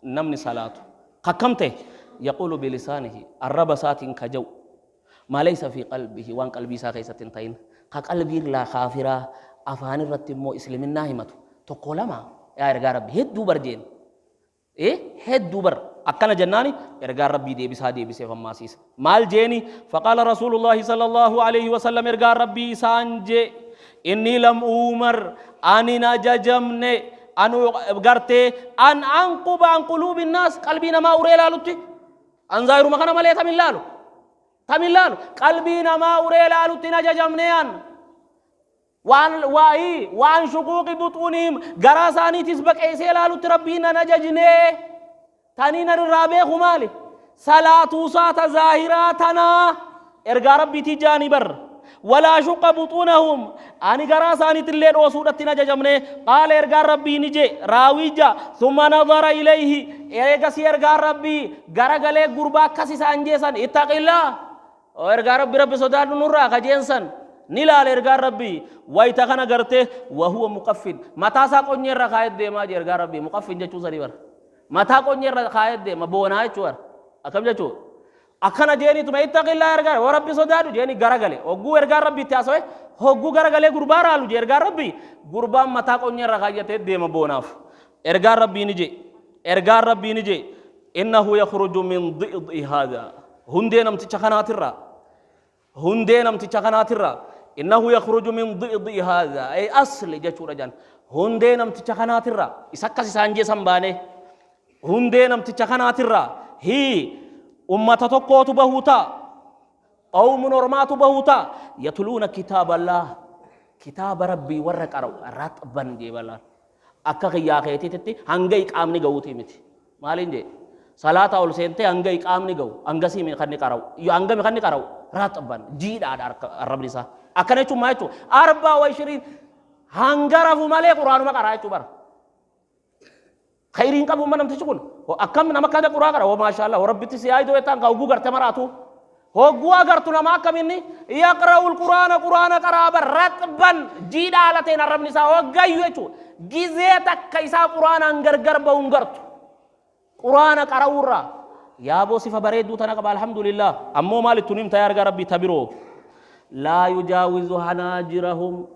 namni salaatu ka akkam ta'e yaquulu bilisaanihi arraba isaatiin ka ja'u maa laysa fi qalbihi waan qalbii isaa keessatti hin ta'in ka qalbii irraa kaafiraa afaan irratti immoo isliminnaa himatu tokko lama yaa ergaa Rabbi hedduu bar jeen ee hedduu bar akkana jennaani ergaan Rabbii deebisaa deebiseef ammaasiisa maal jeeni faqaala rasuulullaahi sallallahu alaihi wasallam ergaan Rabbii isaan jee inni lam uumar ani hin ajajamne an gartee an anquba an quluubi naas qalbii namaa uree laalutti an zaahiruma kana malee tamin laalu tamin laalu qalbii namaa uree laalutti hin ajajamne an Waan waa'ii waan shuquuqi buxuunihim garaa isaaniitis baqeessee laalutti Rabbiin nan ajajnee taniin an irraa beeku maali? Salaatuusaa ta zaahiraa tanaa ergaa Rabbiitii jaanii bar. Walaa ashuqqa buxuunahum, ani garaa isaaniitillee dhoosuudhatti hin ajajamne. Qaala, ergaan Rabbii ni jee, raawii ja, thumma nadara ilayhi, eegasii ergaan Rabbii garagalee gurbaa akkas isaan jeesan, ittaqillaah, oo ergaa Rabbi, Rabbi sodaadhu nurraa ka jeen san ni laale. Ergaan Rabbii wayta kana garte, wahuwa muqaffin, mataa isaa qonyee irra kaayet deemaa jee ergaan Rabbii. Muqaffin jechuun sanii bara mataa qonyee irra kaayet deema boonaa jechuu bara. Akkam jechuu? Akkana jeenituma, ittaqillaa, ergaa yoo Rabbi sodaadhu jeeni garagale. Hogguu ergaan Rabbi itti haasawe, hogguu garagalee gurbaa raalu jee ergaan Rabbii, gurbaan mataa qonyee irra kaayyatee deema boonaaf. Ergaan Rabbii ni jee, ergaan Rabbii ni jee, innahu yakhruju min di'di'i haadha, hundee namticha kanaatirraa, hundee namticha kanaatirraa, innahu yakhruju min di'di'i haadha ay asli jechuudha jaan, hundee namticha kanaatirraa, isa akkas isaan jeesan baane, hundee namticha kanaatirraa hii ummata tokkootu bahuu ta'a, qawmun ormaatu bahuu ta'a, yatluuna kitaaba Allah, kitaaba Rabbii warra qara'u, raxban jee balaan. Akka kiyyaa keetiititti hanga iqaamni ga'uutii miti. Maaliin jee? Salaata ol seentee hanga iqaamni ga'u hangasii mi kan inni qara'u, hangami kan inni qara'u? Raxban, jiidhaadha arrabni isaa. Akkana jechuun maal jechuudha? Arbaa wa ishiriin hanga rafu malee quraanuma qaraa jechuu bara. Khayriin qabu namtichi kun akkam nama kana quraa qara? Hoo maashaallah, hoo Rabbitti si yaayidoo jettaan ka hogguu garte maraatu. Hogguu agartu nama akkam inni yaqra'ul quraana, quraana qaraa bar, raxban, jiidha haala ta'een arrabni isaa hoggayyu jechuudha. Gizee takka isaa quraanaan gargar bahuun gartu. Quraana qara'uurraa yaaboo sifa bareedduu tana qaba, alhamdulillah. Ammoo maal ittu nimta yaa ergaa Rabbii? Tabiroo laa yujaawizu hanaajirahum,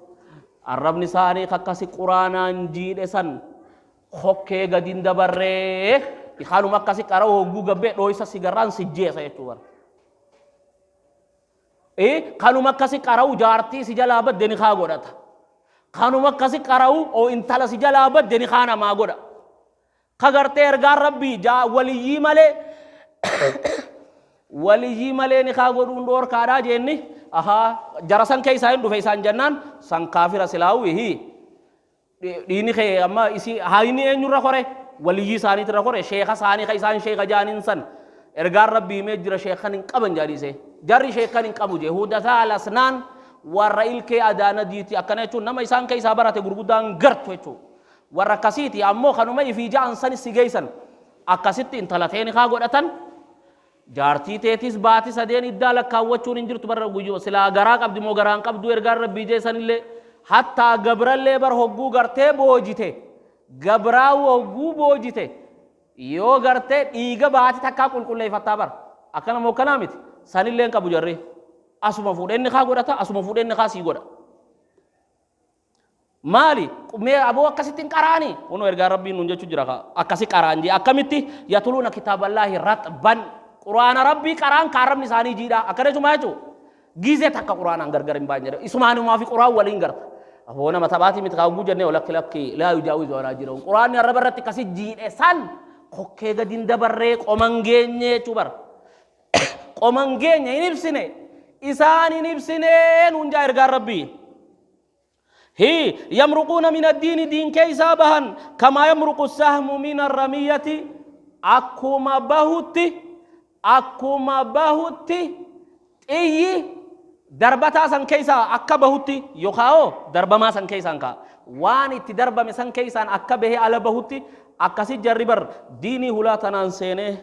arrabni isaanii kakkasi quraanaan jiidhe san kokkee gadi hin dabarree. Kanuma akkasi qara'u, hogguu gabbee dhooysa sigarraan sijjeesa jechuu bara. Kanuma akkasi qara'u jaartii si jalaa badde ni kaa godhata. Kanuma akkasi qara'u oo intala si jalaa badde ni kaa namaa godha. Ka gartee ergaan Rabbii jaa waliyyii malee, waliyyii malee ni kaa godhuun dhoorkaadhaa jeenni. Ahaa, jara san keessaa hin dhufe isaan jennaan san kaafira silaawwi hii dhiini kee amma isi hayni eenyurra kore? Waliyyii isaaniitirra kore, sheeka isaanii ka isaan sheeka jaaniin san. Ergaan Rabbii himee jira, sheekan hin qaban jaadhiise. Jarri sheekan hin qabu jee, hudataa alasnaan, warra ilkee adaanadiiti. Akkana jechuun nama isaan keessaa barate gurguddaan gartu jechuu warra akkasiiti. Ammoo kanuma ifii ja'an sanis si geessan akkasitti intala teeni kaa godhatan, jaartii teetis baati sadeen iddaa lakkaawwachuun hin jirtu barra. Guyyuma silaa garaa qabdi moo garaan qabdu? Ergaan Rabbii jee sanillee hattaa gabrallee bar hogguu gartee boojite, gabraa hogguu boojite, yoo gartee dhiiga baati takkaa qulqulleeffattaa bar. Akkana moo akkanaa miti? Sanillee hin qabu jarri. Asuma fuudhee inni kaa godhata, asuma fuudhee inni kaa sii godha. Maali? Mee aboo akkasitti hin qaraani? Kunoo ergaa Rabbiin nuun jechuu jira kaa. Akkasi qaraan jee. Akkamitti? Yatuluuna kitaaballaahi raxban. Quraana Rabbii qaraan ka arrabni isaanii jiidhaa. Akkana jechuun maal jechuudha? Gizee takka quraanaan gargar hin baan jedhe. Isumaanumaa fi quraan waliin garta. Aboo nama taphaatii miti kaa hogguu jennee, lakki lakki, laa yujaawizu alaa jiran. Quraanni arraba irratti akkasi jiidhe san kokkee gadi hin dabarree, qoman geenye jechuu bara. Qoman geenye, hin ibsine. Isaan hin ibsine nuun jaa ergaan Rabbii. Hi yamruquuna min addiini, diin keeysaa bahan, kamaa yamruqu sahmu min arramiyyati, akkuma bahutti, akkuma bahutti xiyyi darbataa san keeysaa akka bahutti, yookaa darbamaa san keeysaan kaa waan itti darbame san keeysaan akka bahee ala bahutti, akkasi jarri bar diinii hulaa tanaan seenee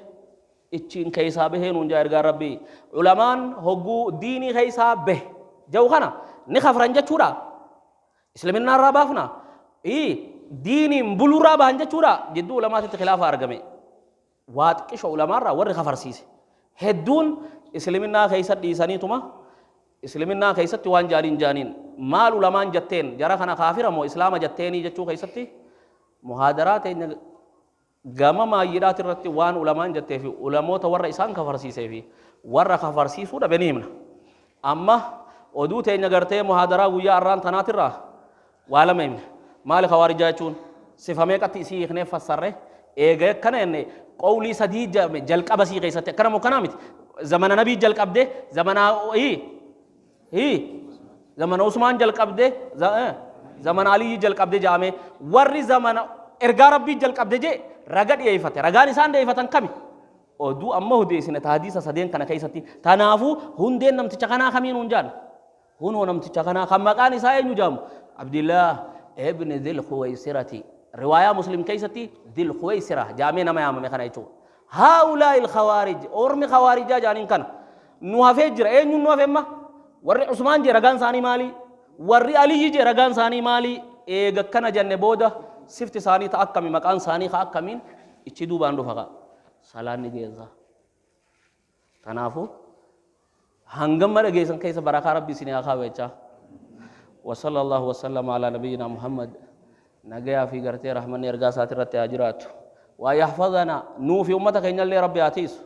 ichiin keeysaa bahee nuun jaa ergaan Rabbii. Ulamaan hogguu diinii keeysaa bahe jau kana ni kafran jechuudha? Islaminaa irraa baafna? Diiniin bulurraa bahan jechuudha? Jidduu ulamaatitti khilaafa argame. Waa xiqqisho ulamaarraa warri kafarsiise, hedduun islaminaa keeysa dhiisaniituma islaminaa keessatti waan jaaniin jaaniin. Maal ulamaan jetteen? Jara kana kaafira moo islaama jetteenii jechuu keessatti muhaadaraa teenya gama maayyiidhaati irratti waan ulamaan jettee fi ulamoota warra isaan kafarsiisee fi warra kafarsiisuu dhabe ni himna. Amma oduu teenya gartee muhaadaraa guyyaa arraan tanaatirraa waa lama himne. Maali khawaarijaa jechuun? Sifa meeqatti isii hiiknee fassarre? Eega akkana jenne, qawlii sadii jalqaba sii keessatti, akkana moo akkanaa miti? Zamana nabii jalqabde, zamana hii zamana Usmaan jalqabde, zamana Aliyyi jalqabde jedhame. Warri zamana ergaa Rabbii jalqabde jee raga dhiyeeffate. Ragaan isaan dhiyeeffatan kami? Oduu amma odeessine ta hadiisa sadeen kana keessatti. Tanaafuu hundeen namticha kanaa kamiin hun jaan? Kunoo namticha kanaa kan maqaan isaa eenyu jaamu? Abdillaah ibn Dhil Khuwaysirati. Riwaayaa Muslim keessatti Dhil Khuwaysira jaamee nama yaamame kana jechuudha. Haa'ulaa'i al-khawaarij ormi khawaarijaa jaaniin kana. Nu hafee jira. Eenyuun nu hafe amma? Warri Usmaan jee ragaan isaanii maali? Warri Aliyyi jee ragaan isaanii maali? Eega akkana janne booda sifti isaanii ta akkami maqaan isaanii ka akkamiin ichi duubaan dhufa ka salaanni geessa. Kanaafuu hangamma dhageessan keessa barakaa Rabbi isinii haa kaa'u jechaa. Wa sallallahu wa sallama alaa nabiyyinaa Muhammad. Nagayaa fi gartee rahmanni ergaa isaati irratti haa jiraatu. Waa yahfazana nuu fi ummata keenyallee Rabbi haa tiisu.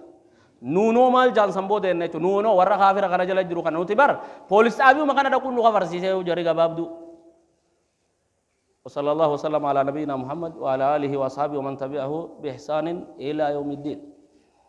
Nuunoo maal jaan san booda jenna jechuudha. Nuunoo warra kaafira kana jala jiru kana nuti bar poolis xaabiuma kana dhaquun nu kafarsiisee jarri gabaabduu. وصلى الله وسلم على نبينا محمد وعلى آله وأصحابه ومن تبعه بإحسان إلى يوم الدين.